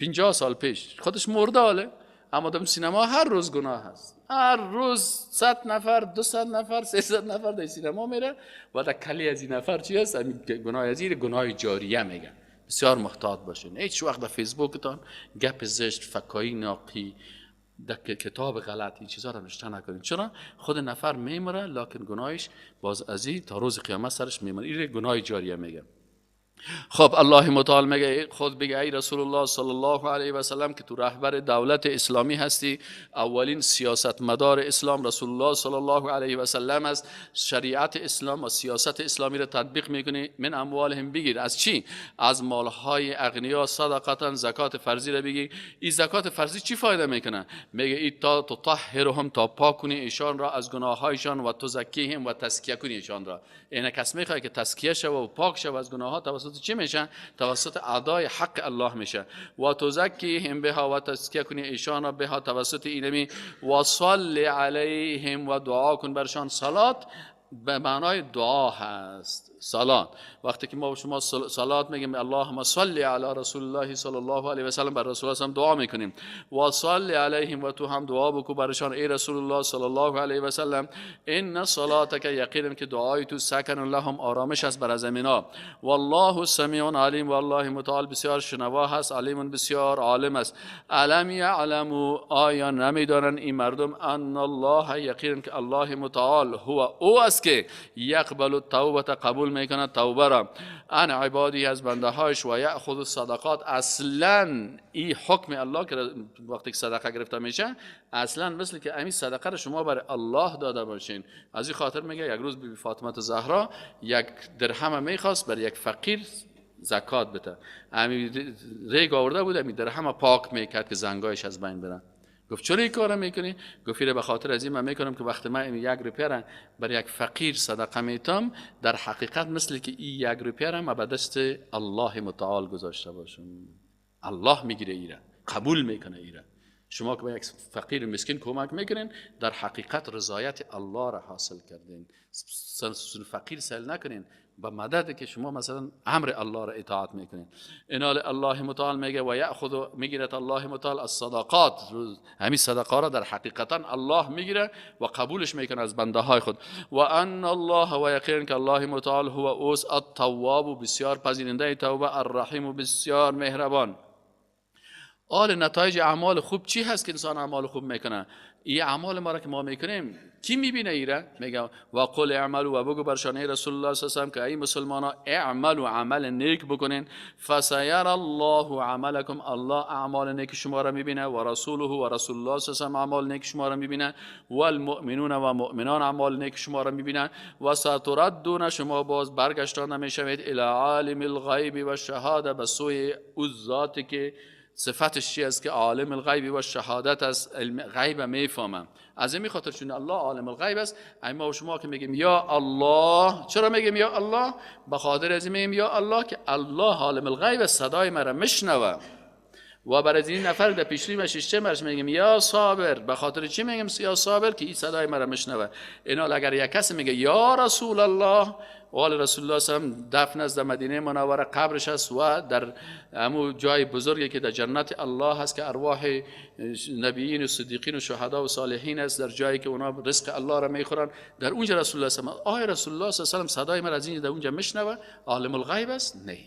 50 سال پیش، خودش مرده حاله، اما در سینما هر روز گناه هست. هر روز 100 نفر، 200 نفر، 300 نفر در سینما میره و در کلی از این نفر چی هست؟ گناه از این گناه جاریه میگه. بسیار محتاط باشین. هیچ وقت در فیسبوکتان گپ زشت، فکایی ناقی، در کتاب غلط، این چیزا را نوشته نکنید. چرا؟ خود نفر میمره لکن گناهش باز از این تا روز قیامت سرش میمونه. این گناه جاریه میگه. خب الله متعال میگه خود بگه ای رسول الله صلی الله علیه و سلم که تو رهبر دولت اسلامی هستی، اولین سیاستمدار اسلام رسول الله صلی الله علیه و سلم است، شریعت اسلام و سیاست اسلامی را تطبیق میکنی. من اموالهم بگیر، از چی؟ از مالهای اغنیا صدقتا، زکات فرضی را بگیر. این زکات فرضی چی فایده میکنه؟ میگه ای تا تطهرهم، تا پاک کنی ایشان را از گناههایشان، و تزکیهم و تزکیه کنی ایشان را. این کس میخواد که تزکیه شه و پاک شه از گناهها توسط چی میشه؟ توسط ادای حق الله میشه. و تزکیهم بها، و تزکیه کنی ایشان را بها توسط اینمی، و صل علیهم، و دعا کن برشان. صلات به معنای دعا هست. صلات وقتی که ما شما صلات میگیم اللهم صل علی رسول الله صلی الله علیه و سلم، بر رسول الله دعا میکنیم. و صل علیهم، و تو هم دعا بکو برشان ای رسول الله صلی الله علیه و سلم. ان صلاتک، یقینا که دعای تو سکن لهم، آرامش است بر زمینا. والله سمیع علیم، والله متعال بسیار شنوا هست، علیم بسیار عالم است. الم یعلموا، آیا نمیدانند این مردم، ان الله، یقینا که الله متعال هو او است که یقبل التوبه، قبول میکنه توبه را، ان عبادی، از بنده هایش، و یأخذ الصدقات. اصلا این حکم الله که وقتی که صدقه گرفته میشه، اصلا مثل که همین صدقه را شما بر الله داده باشین. از این خاطر میگه یک روز بی فاطمه زهرا یک درهم میخواست بر یک فقیر زکات بده، همین ریگ آورده بود، همین درهم پاک میکرد که زنگایش از بین برن. گفت چرا این کارو میکنی؟ گفت به خاطر از این من میکنم که وقتی من یک روپیه را بر یک فقیر صدقه میتم، در حقیقت مثل که این یک روپیه را من به دست الله متعال گذاشته باشم. الله میگیره ایره، قبول میکنه ایره. شما که به یک فقیر مسکین کمک میکنین، در حقیقت رضایت الله را حاصل کردین. فقیر سل نکنین، به مدد که شما مثلا امر الله را اطاعت میکنید. انال الله متعال میگه و یاخذ، میگیرد الله متعال الصدقات، همین صدقه را در حقیقتا الله میگیره و قبولش میکنه از بنده های خود. و ان الله، و یقین که الله متعال هو اوس التواب، و بسیار پذیرنده توبه، الرحیم و بسیار مهربان. آل نتایج اعمال خوب چی هست که انسان اعمال خوب میکنه؟ این اعمال ما را که ما میکنیم کی میبینه ایره؟ میگه و قل اعملوا، و بگو بر شانه رسول الله صلی الله علیه و سلم که ای مسلمانا اعملوا، عمل نیک بکنین، فسیر الله عملکم، الله اعمال نیک شما را میبینه، و رسوله، و رسول الله صلی الله علیه و سلم اعمال نیک شما را میبینه، و المؤمنون، و مؤمنان اعمال نیک شما را میبینه، و ستردون، شما باز برگشتانده میشوید، الی عالم الغیب و الشهاده، به سوی او ذاتی که صفتش چی است که عالم الغیب و شهادت است، علم غیب میفهمم. از این خاطر چون الله عالم الغیب است، اما شما که میگیم یا الله، چرا میگیم یا الله؟ به خاطر از این میگیم یا الله که الله عالم الغیب است، صدای مرا میشنوه. و برای این نفر در پیشروی ما شیشته مرش میگیم یا صابر، به خاطر چی میگیم یا صابر؟ که این صدای مرا میشنوه. اینا اگر یک کسی میگه یا رسول الله، وال رسول الله صلی الله علیه و سلم دفن است در مدینه منوره، قبرش است و در همو جای بزرگی که در جنت الله هست که ارواح نبیین و صدیقین و شهدا و صالحین است، در جایی که اونا رزق الله را میخورن، در اونجا رسول الله صلی الله علیه و سلم، آیا رسول الله صلی الله علیه و سلم صدای مرا از اینجا در اونجا میشنوه؟ عالم الغیب است؟ نه.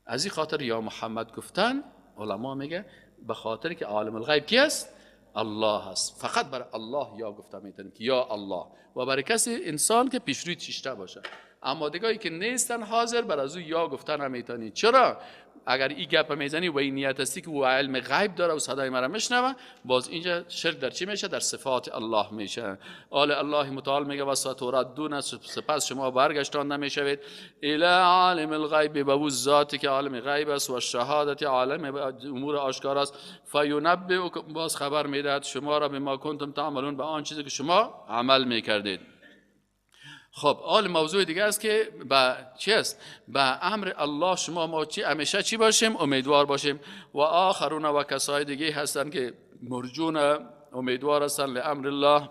از این خاطر یا محمد گفتن علما میگه به خاطر که عالم الغیب کی است؟ الله است. فقط برای الله یا گفته میتونیم که یا الله، و برای کسی انسان که پیشروی چشته باشه. اما دیگه که نیستن حاضر، بر از او یا گفتن نمیتونی. چرا؟ اگر این گپ میزنی و این نیت هستی که او علم غیب داره و صدای مرا میشنوه، باز اینجا شرک در چی میشه؟ در صفات الله میشه. آل الله متعال میگه و ستردون، سپس شما برگشتان نمیشوید، الی عالم الغیب، به او ذاتی که عالم غیب است، و شهادت، عالم امور آشکار است، فینبئکم، باز خبر میدهد شما را، بما کنتم تعملون، به آن چیزی که شما عمل میکردید. خب آل موضوع دیگه است که به چی است؟ به امر الله شما ما چی همیشه چی باشیم؟ امیدوار باشیم. و آخرون، و کسای دیگه هستند که مرجون، امیدوار هستند لامر الله،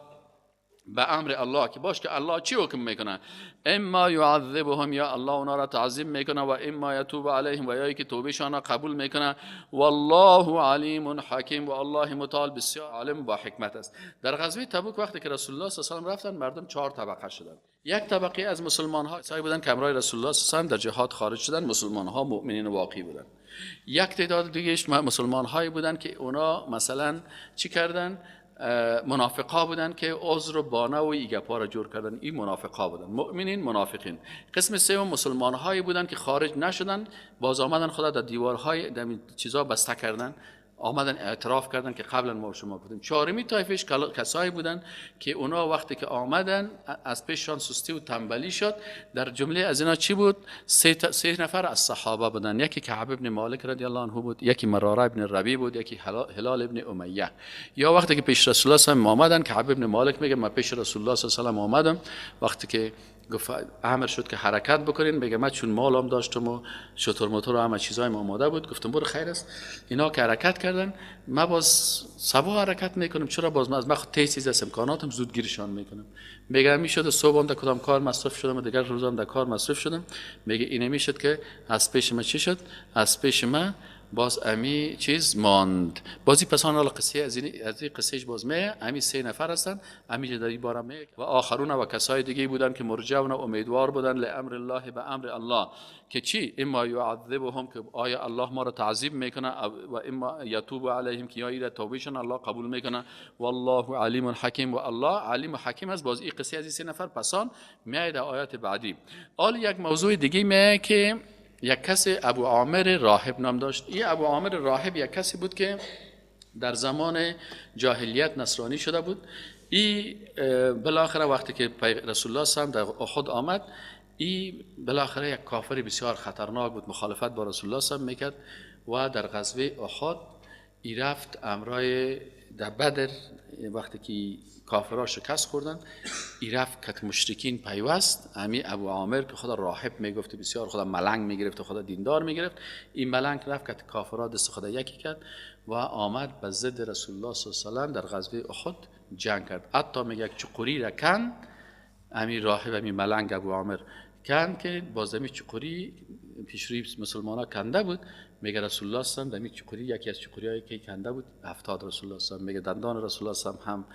به امر الله که باش که الله چی حکم میکنه؟ اما یعذبهم، یا الله اونا را تعذیب میکنه، و اما یتوب علیهم، و یا که توبهشان را قبول میکنه. والله علیم حکیم، و الله متعال بسیار عالم با حکمت است. در غزوه تبوک وقتی که رسول الله صلی الله علیه و رفتن، مردم 4 طبقه شدند. یک طبقه از مسلمان ها کسایی بودند که همراه رسول الله صلی الله علیه و در جهاد خارج شدن، مسلمان ها مؤمنین واقعی بودند. یک تعداد دیگه مسلمان هایی بودند که اونا مثلا چی کردن؟ منافقا بودن که عذر و بانه و ایگپا را جور کردن. این منافقا بودن، مؤمنین منافقین. قسم سوم مسلمان هایی بودن که خارج نشدن، باز آمدن خدا در دیوارهای در چیزا بسته کردن، آمدن اعتراف کردن که قبلا ما شما بودیم. چهارمی طایفش کسایی بودن که اونا وقتی که آمدن از پیششان سستی و تنبلی شد. در جمله از اینا چی بود؟ سه نفر از صحابه بودن. یکی کعب ابن مالک رضی الله عنه بود، یکی مراره ابن ربیع بود، یکی هلال ابن امیه. یا وقتی که پیش رسول الله صلی الله علیه و آمدن، کعب ابن مالک میگه من پیش رسول الله صلی الله علیه و آمدم، وقتی که گفت امر شد که حرکت بکنین، میگه من چون مالم داشتم و شتر موتور و همه چیزایم آماده بود، گفتم برو خیر است. اینا که حرکت کردن، من باز صبح حرکت میکنم، چرا باز من از من خود تیز از امکاناتم زود گیرشان میکنم. میگه میشد صبح هم در کدام کار مصرف شدم و دیگر روزم در کار مصرف شدم. میگه اینه میشد که از پیش من چی شد؟ از پیش من باز امی چیز ماند. بازی پسان حالا قصه از این قصهش باز می امی سه نفر هستن، امی در این باره می و آخرون و کسای دیگه بودن که مرجون و امیدوار بودن لامر الله، به امر الله که چی؟ اما یعذبهم، که آیا الله ما را تعذیب میکنه، و اما یتوب علیهم، که یا ایره توبهشون الله قبول میکنه. والله علیم حکیم، و الله علیم و حکیم است. باز این قصه از این سه نفر پسان می در آیات بعدی. حال یک موضوع دیگه می که یک کسی ابو عامر راهب نام داشت. این ابو عامر راهب یک کسی بود که در زمان جاهلیت نصرانی شده بود. ای بالاخره وقتی که رسول الله صلی الله علیه و در احد آمد، ای بالاخره یک کافر بسیار خطرناک بود، مخالفت با رسول الله صلی الله علیه و میکرد و در غزوه احد ای رفت امرای در بدر، وقتی که کافرها شکست خوردن، ای رفت کت مشرکین پیوست. امی ابو عامر که خدا راهب میگفت، بسیار خدا ملنگ میگرفت و خدا دیندار میگرفت، این ملنگ رفت کت کافرها دست خدا یکی کرد و آمد به ضد رسول الله صلی الله علیه و در غزوه احد جنگ کرد. حتی میگه چقوری را کن امی راهب، امی ملنگ ابو عامر کند که باز دمی چقوری پیشروی مسلمان ها کنده بود. میگه رسول الله صلی الله علیه و دمی چقوری، یکی از چقوری هایی که کنده بود 70 رسول الله صلی الله علیه و، میگه دندان رسول الله صلی الله علیه و هم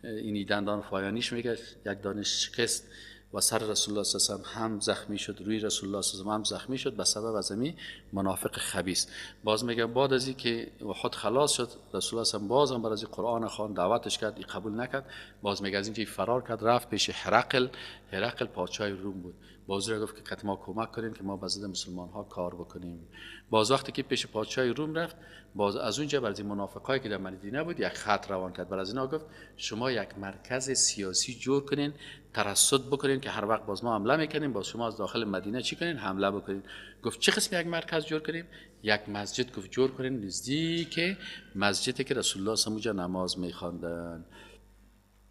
اینی دندان فایانیش میگه یک دانش شکست و سر رسول الله صلی الله علیه و هم زخمی شد، روی رسول الله صلی الله علیه و هم زخمی شد به سبب از این منافق خبیث. باز میگه بعد از اینکه احد خلاص شد رسول الله صلی الله علیه و بازم بر از قرآن خوان دعوتش کرد، این قبول نکرد. باز میگه از اینکه فرار کرد رفت پیش هرقل، هرقل پادشاه روم بود. باز را گفت که قد ما کمک کنیم که ما به ضد مسلمان ها کار بکنیم. باز وقتی که پیش پادشاه روم رفت، باز از اونجا بر از این منافقایی که در مدینه بود یک خط روان کرد. بر از اینا گفت شما یک مرکز سیاسی جور کنین، ترصد بکنین که هر وقت باز ما حمله میکنیم باز شما از داخل مدینه چی کنین؟ حمله بکنین. گفت چه قسم یک مرکز جور کنیم؟ یک مسجد گفت جور کنین نزدیک مسجدی که رسول الله صلی الله علیه و نماز میخواندن.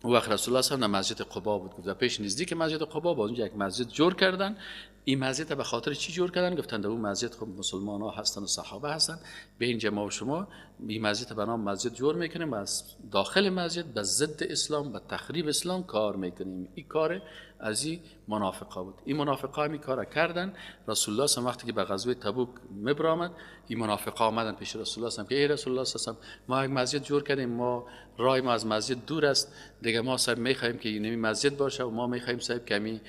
او وقت رسول الله صلی الله علیه و مسجد قبا بود. گفت پیش نزدیک مسجد قبا باز اونجا یک مسجد جور کردن. این مسجد به خاطر چی جور کردن؟ گفتن در اون مسجد خب مسلمان ها هستن و صحابه هستن، به اینجا ما و شما این مسجد به نام مسجد جور میکنیم و از داخل مسجد به ضد اسلام و تخریب اسلام کار میکنیم. این کار از این منافقا بود. این منافقا هم این کار کردن. رسول الله صلی وقتی که به غزوه تبوک مبرآمد، این منافقا آمدن پیش رسول الله صلی که ای رسول الله صلی ما یک مسجد جور کردیم، ما راه ما از مسجد دور است دیگه، ما صاحب میخوایم که این مسجد باشه و ما میخوایم صاحب کمی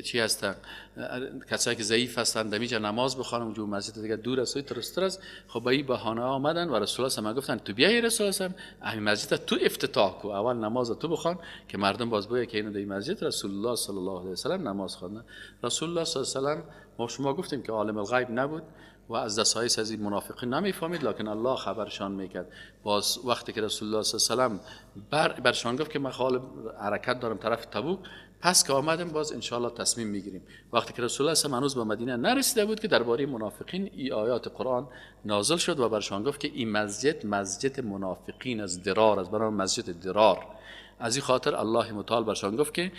چی هستن کسایی که ضعیف هستن دمیجا نماز بخوانم، اونجا مسجد دیگه دور است و ترستر است. خب با این بهانه آمدن و رسول الله صلی گفتن تو بیای رسول الله صلی همین مسجد تو افتتاح کو، اول نماز تو بخوان که مردم باز بگه که اینو در مسجد رسول الله صلی الله علیه و سلم نماز خواندن. رسول الله صلی الله علیه و سلم ما شما گفتیم که عالم الغیب نبود و از دسایس از این منافقین نمیفهمید، لکن الله خبرشان میکرد. باز وقتی که رسول الله صلی الله علیه و سلم برشان گفت که من خال حرکت دارم طرف تبوک، پس که آمدیم باز انشاءالله تصمیم میگیریم. وقتی که رسول الله صلی الله علیه و هنوز به مدینه نرسیده بود که درباره منافقین ای آیات قرآن نازل شد و برشان گفت که این مسجد مسجد منافقین از درار است، برای مسجد درار. از این خاطر الله متعال برشان گفت که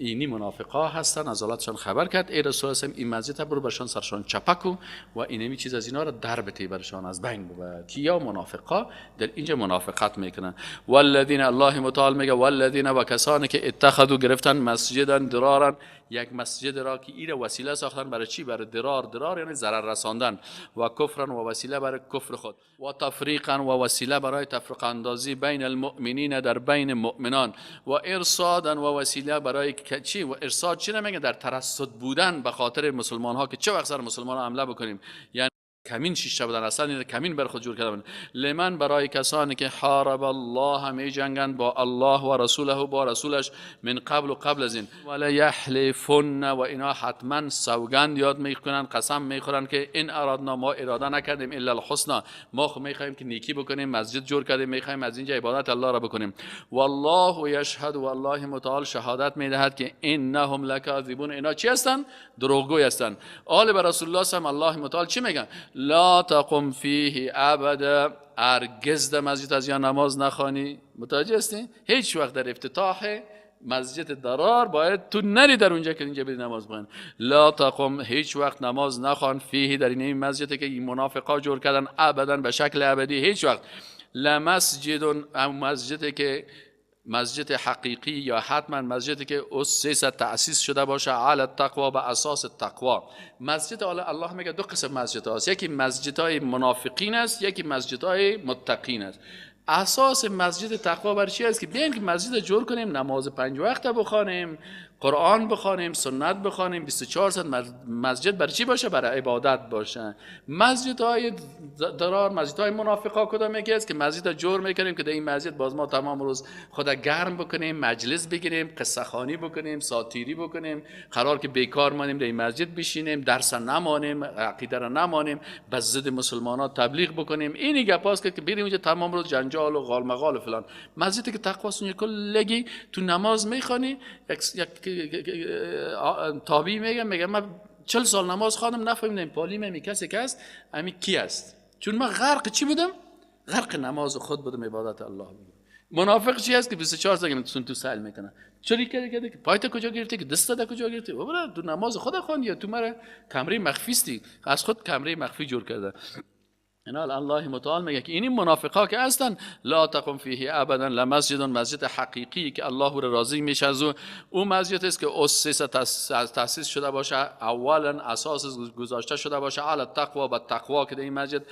اینی منافقا هستن، از حالتشان خبر کرد. ای رسول الله این مسجد برو برشان سرشان چپکو و اینمی چیز از اینا را در بتی برشان از بین ببر. کیا منافقا در اینجا منافقت میکنن. والذین الله متعال میگه والذین و کسانی که اتخذوا گرفتن مسجدا درارا، یک مسجد را که ایره وسیله ساختن برای چی؟ برای درار، درار یعنی ضرر رساندن، و کفرا و وسیله برای کفر خود، و تفریقا و وسیله برای تفرق اندازی بین المؤمنین در بین مؤمنان، و ارصادا و وسیله برای چی؟ و ارصاد چی نمیگه؟ در ترصد بودن به خاطر مسلمان ها که چه وقت سر مسلمان ها حمله بکنیم، یعنی کمین شیشته بودن، اصلا این کمین بر خود جور کرده بودن. لمن برای کسانی که حارب الله می جنگند با الله و رسوله با رسولش، من قبل و قبل از این، ولا یحلفن و اینا حتما سوگند یاد میکنن، قسم میخورن که این ارادنا ما اراده نکردیم الا الحسنا، ما خو میخوایم که نیکی بکنیم، مسجد جور کردیم، میخوایم از اینجا عبادت الله را بکنیم. والله یشهد والله متعال شهادت میدهد که انهم لکاذبون، اینا چی هستن؟ دروغگوی هستن. آل بر رسول الله صلی الله متعال چی میگن؟ لا تقم فیه ابدا، هرگز در مسجد از یا نماز نخوانی. متوجه هستی؟ هیچ وقت در افتتاح مسجد درار باید تو نری در اونجا که اینجا بری نماز بخوانی. لا تقم، هیچ وقت نماز نخوان، فیه در این مسجد که این منافقا جور کردن، ابدا به شکل ابدی هیچ وقت. لمسجد، مسجد که مسجد حقیقی یا حتما مسجدی که اسس تأسیس شده باشه علی التقوا، به اساس تقوا. مسجد الله میگه دو قسم مسجد هست، یکی مسجدهای منافقین است، یکی مسجدهای متقین است. اساس مسجد تقوا بر چی است؟ که بیایم که مسجد جور کنیم، نماز 5 وقت بخوانیم، قرآن بخوانیم، سنت بخوانیم، 24 ساعت مسجد بر چی باشه؟ برای عبادت باشه. مسجدهای درار، مسجدهای منافقا کدام یکی است که مسجد جور میکنیم که در این مسجد باز ما تمام روز خدا گرم بکنیم، مجلس بگیریم، قصه خوانی بکنیم، ساتیری بکنیم، قرار که بیکار مانیم در این مسجد بشینیم، درس نمانیم، عقیده را نمانیم، به ضد مسلمانان تبلیغ بکنیم. اینی گپاست که بریم اونجا تمام روز جنجال و غالمغال و فلان. مسجدی که تقواست کلگی تو نماز میخوانی، یک تابعی میگم من 40 سال نماز خواندم نفهمیدم پالی می کسی که است امی کی است، چون من غرق چی بودم؟ غرق نماز خود بودم، عبادت الله بودم. منافق چی است که 24 ساعت تو سأل میکنه چرا کرده که پایت کجا گرفتی، که دست داده کجا گرفتی، بابا تو نماز خود خواندی یا تو مرا کمره مخفی استی، از خود کمره مخفی جور کرده. اینا الله متعال میگه که این منافقا که هستن لا تقم فیه ابدا لمسجد، مسجد حقیقی که الله را راضی میشه از او مسجد است که اسس تاسیس شده باشه، اولا اساس گذاشته شده باشه علی التقوا، به تقوا، که در این مسجد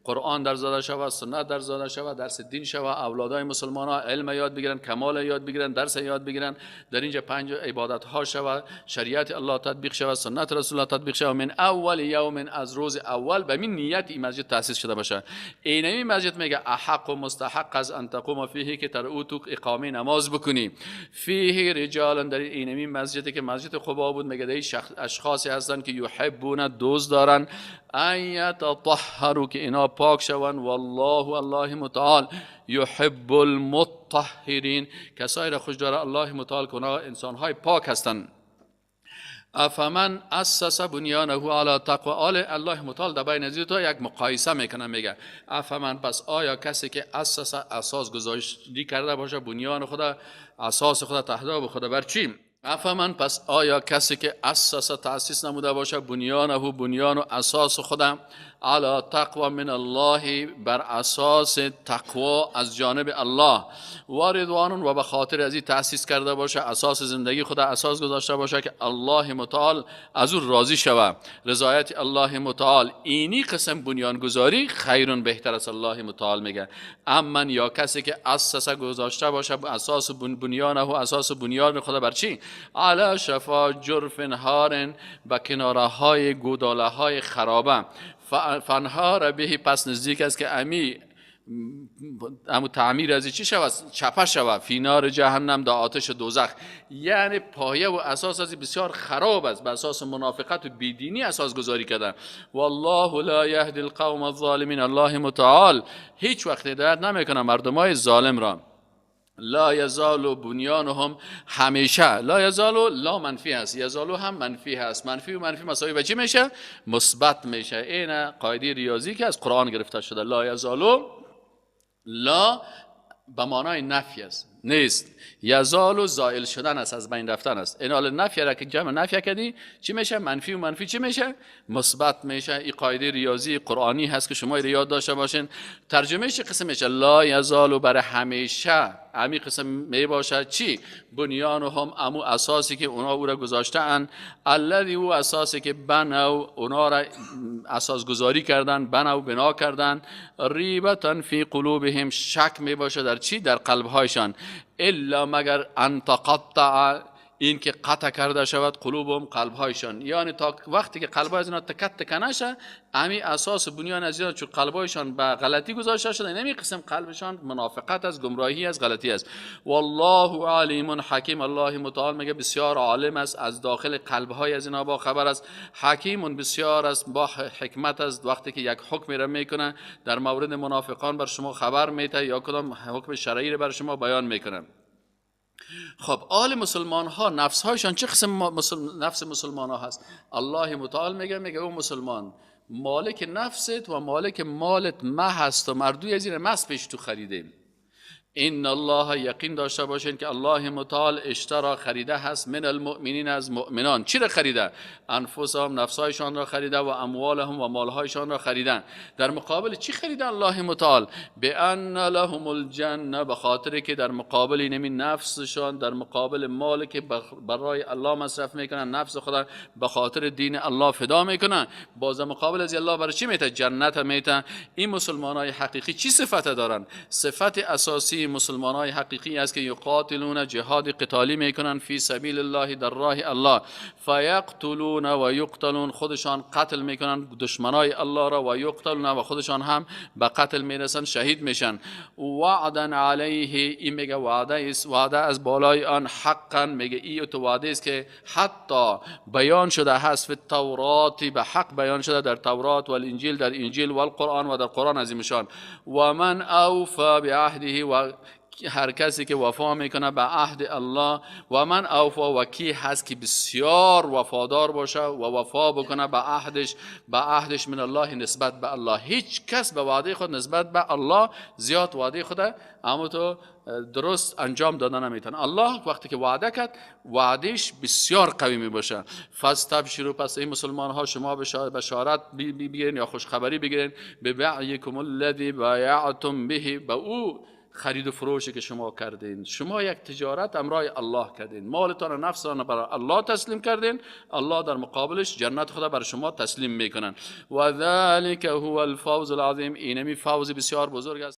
قرآن در زاده شود، سنت در زاده شود، درس دین شود، اولادای مسلمان ها علم یاد بگیرن، کمال یاد بگیرن، درس یاد بگیرن، در اینجا 5 عبادت ها شود، شریعت الله تطبیق شود، سنت رسول الله تطبیق شود، من اول یوم، از روز اول به من نیت این مسجد تاسیس شده باشه. اینمی مسجد میگه احق و مستحق از ان تقوم فیه، که تر او تو اقامه نماز بکنی. فیه رجال، در اینمی مسجدی که مسجد قبا بود، میگه در اشخاصی هستن که یحبون، دوست دارن، ان یتطهروا، که اینا پاک شوند، والله الله متعال یحب المطهرین، کسایی را خوش داره الله متعال که اونا انسانهای پاک هستند. افمن اسس بنیانه علی تقوا، آل الله متعال در بین از تا یک مقایسه میکنه، میگه افمن، پس آیا کسی که اسس اساس گذاشتی کرده باشه، بنیان خدا، اساس خدا، تهداب خدا بر چی؟ افمن، پس آیا کسی که اسس تاسیس نموده باشه، بنیانه، بنیان و اساس خودم، علی تقوا من الله، بر اساس تقوا از جانب الله، و رضوان، و به خاطر از این تاسیس کرده باشه، اساس زندگی خود اساس گذاشته باشه که الله متعال از او راضی شوه، رضایت الله متعال، اینی قسم بنیانگذاری خیرون، بهتر است. الله متعال میگه امن، یا کسی که اساس گذاشته باشه اساس بنیانه و اساس بنیان خود بر چی؟ علی شفا جرف هار، به کناره های گوداله های خرابه، فانهار به، پس نزدیک است که امو تعمیر از چی شود؟ چپه شود، فی نار جهنم، در آتش دوزخ. یعنی پایه و اساس از بسیار خراب است، به اساس منافقت و بیدینی اساس گذاری کردن. والله لا یهدی القوم الظالمین، الله متعال هیچ وقت هدایت نمیکنه مردمای ظالم را. لا یزال بنیانهم، همیشه، لا یزال لا منفی هست، یزال هم منفی هست، منفی و منفی مساوی به چی میشه؟ مثبت میشه. این قاعده ریاضی که از قرآن گرفته شده. لا یزال، لا به معنای نفی است، نیست، یزال زائل شدن است، از بین رفتن است. این حال نفی را که جمع نفی کردی چی میشه؟ منفی و منفی چی میشه؟ مثبت میشه. این قاعده ریاضی قرآنی هست که شما یاد داشته باشین. ترجمه چه قسم میشه؟ لا یزال برای همیشه، امی قسم می باشد چی؟ بنیان هم، امو اساسی که اونا او را گذاشته اند، الذی او اساسی که بنو، اونا را اساس گذاری کردن، بنو بنا کردن، ریبتن فی قلوبهم، شک می باشه در چی؟ در قلبهایشان. الا مگر ان تقطع، این که قطع کرده شود قلوبهم، قلبهایشان، یعنی تا وقتی که قلبهای از اینا تکت تکه نشه، امی اساس بنیان از اینا چون قلبهایشان به غلطی گذاشته شده، نمی قسم قلبشان منافقت است، گمراهی است، غلطی است. والله علیم حکیم، الله متعال میگه بسیار عالم است، از داخل قلبهای از اینا با خبر است، حکیم بسیار است، با حکمت است. وقتی که یک حکمی را میکنه در مورد منافقان بر شما خبر میده یا کدام حکم شرعی را بر شما بیان میکنه. خب آل مسلمان ها نفس هایشان چه قسم نفس مسلمان ها هست؟ الله متعال میگه او مسلمان مالک نفست و مالک مالت مه هست و مردوی از این مس پیش تو خریده. ان الله، یقین داشته باشین که الله متعال اشترا، خریده هست، من المؤمنین، از مؤمنان. چی را خریده؟ انفسهم، نفسهایشان را خریده، و اموالهم، و مالهایشان را خریدن. در مقابل چی خریده الله متعال؟ بان لهم الجنه، به خاطر که در مقابل اینمی نفسشان، در مقابل مال که برای الله مصرف میکنن، نفس خدا به خاطر دین الله فدا میکنن، باز مقابل از الله برای چی میته؟ جنت میته. این مسلمانای حقیقی چی صفت دارن؟ صفت اساسی مسلمان های حقیقی است که یقاتلون، جهاد قتالی میکنن، فی سبیل الله، در راه الله، فیقتلون و یقتلون، خودشان قتل میکنن دشمنای الله را، و یقتلون، و خودشان هم به قتل میرسن، شهید میشن. وعدا علیه، این میگه وعده است، وعده از بالای آن، حقا، میگه این تو وعده است که حتی بیان شده هست فی التورات، به حق بیان شده در تورات و الانجیل، در انجیل و القرآن و در قرآن عظیمشان. و من اوفا بعهده، و هر کسی که وفا میکنه به عهد الله. و من اوفا، و کی هست که بسیار وفادار باشه و وفا بکنه به عهدش، به عهدش من الله، نسبت به الله. هیچ کس به وعده خود نسبت به الله زیاد وعده خود اما تو درست انجام دادن نمیتونه. الله وقتی که وعده کرد وعدهش بسیار قوی می باشه. فاستبشروا، پس این مسلمان ها شما بشارت بگیرین یا خوشخبری بگیرین، ببیعکم الذی بایعتم به، به او خرید و فروشی که شما کردین. شما یک تجارت امرای الله کردین، مالتان و نفستان برای الله تسلیم کردین، الله در مقابلش جنت خدا بر شما تسلیم میکنن. و ذلک هو الفوز العظیم، اینمی فوز بسیار بزرگ است.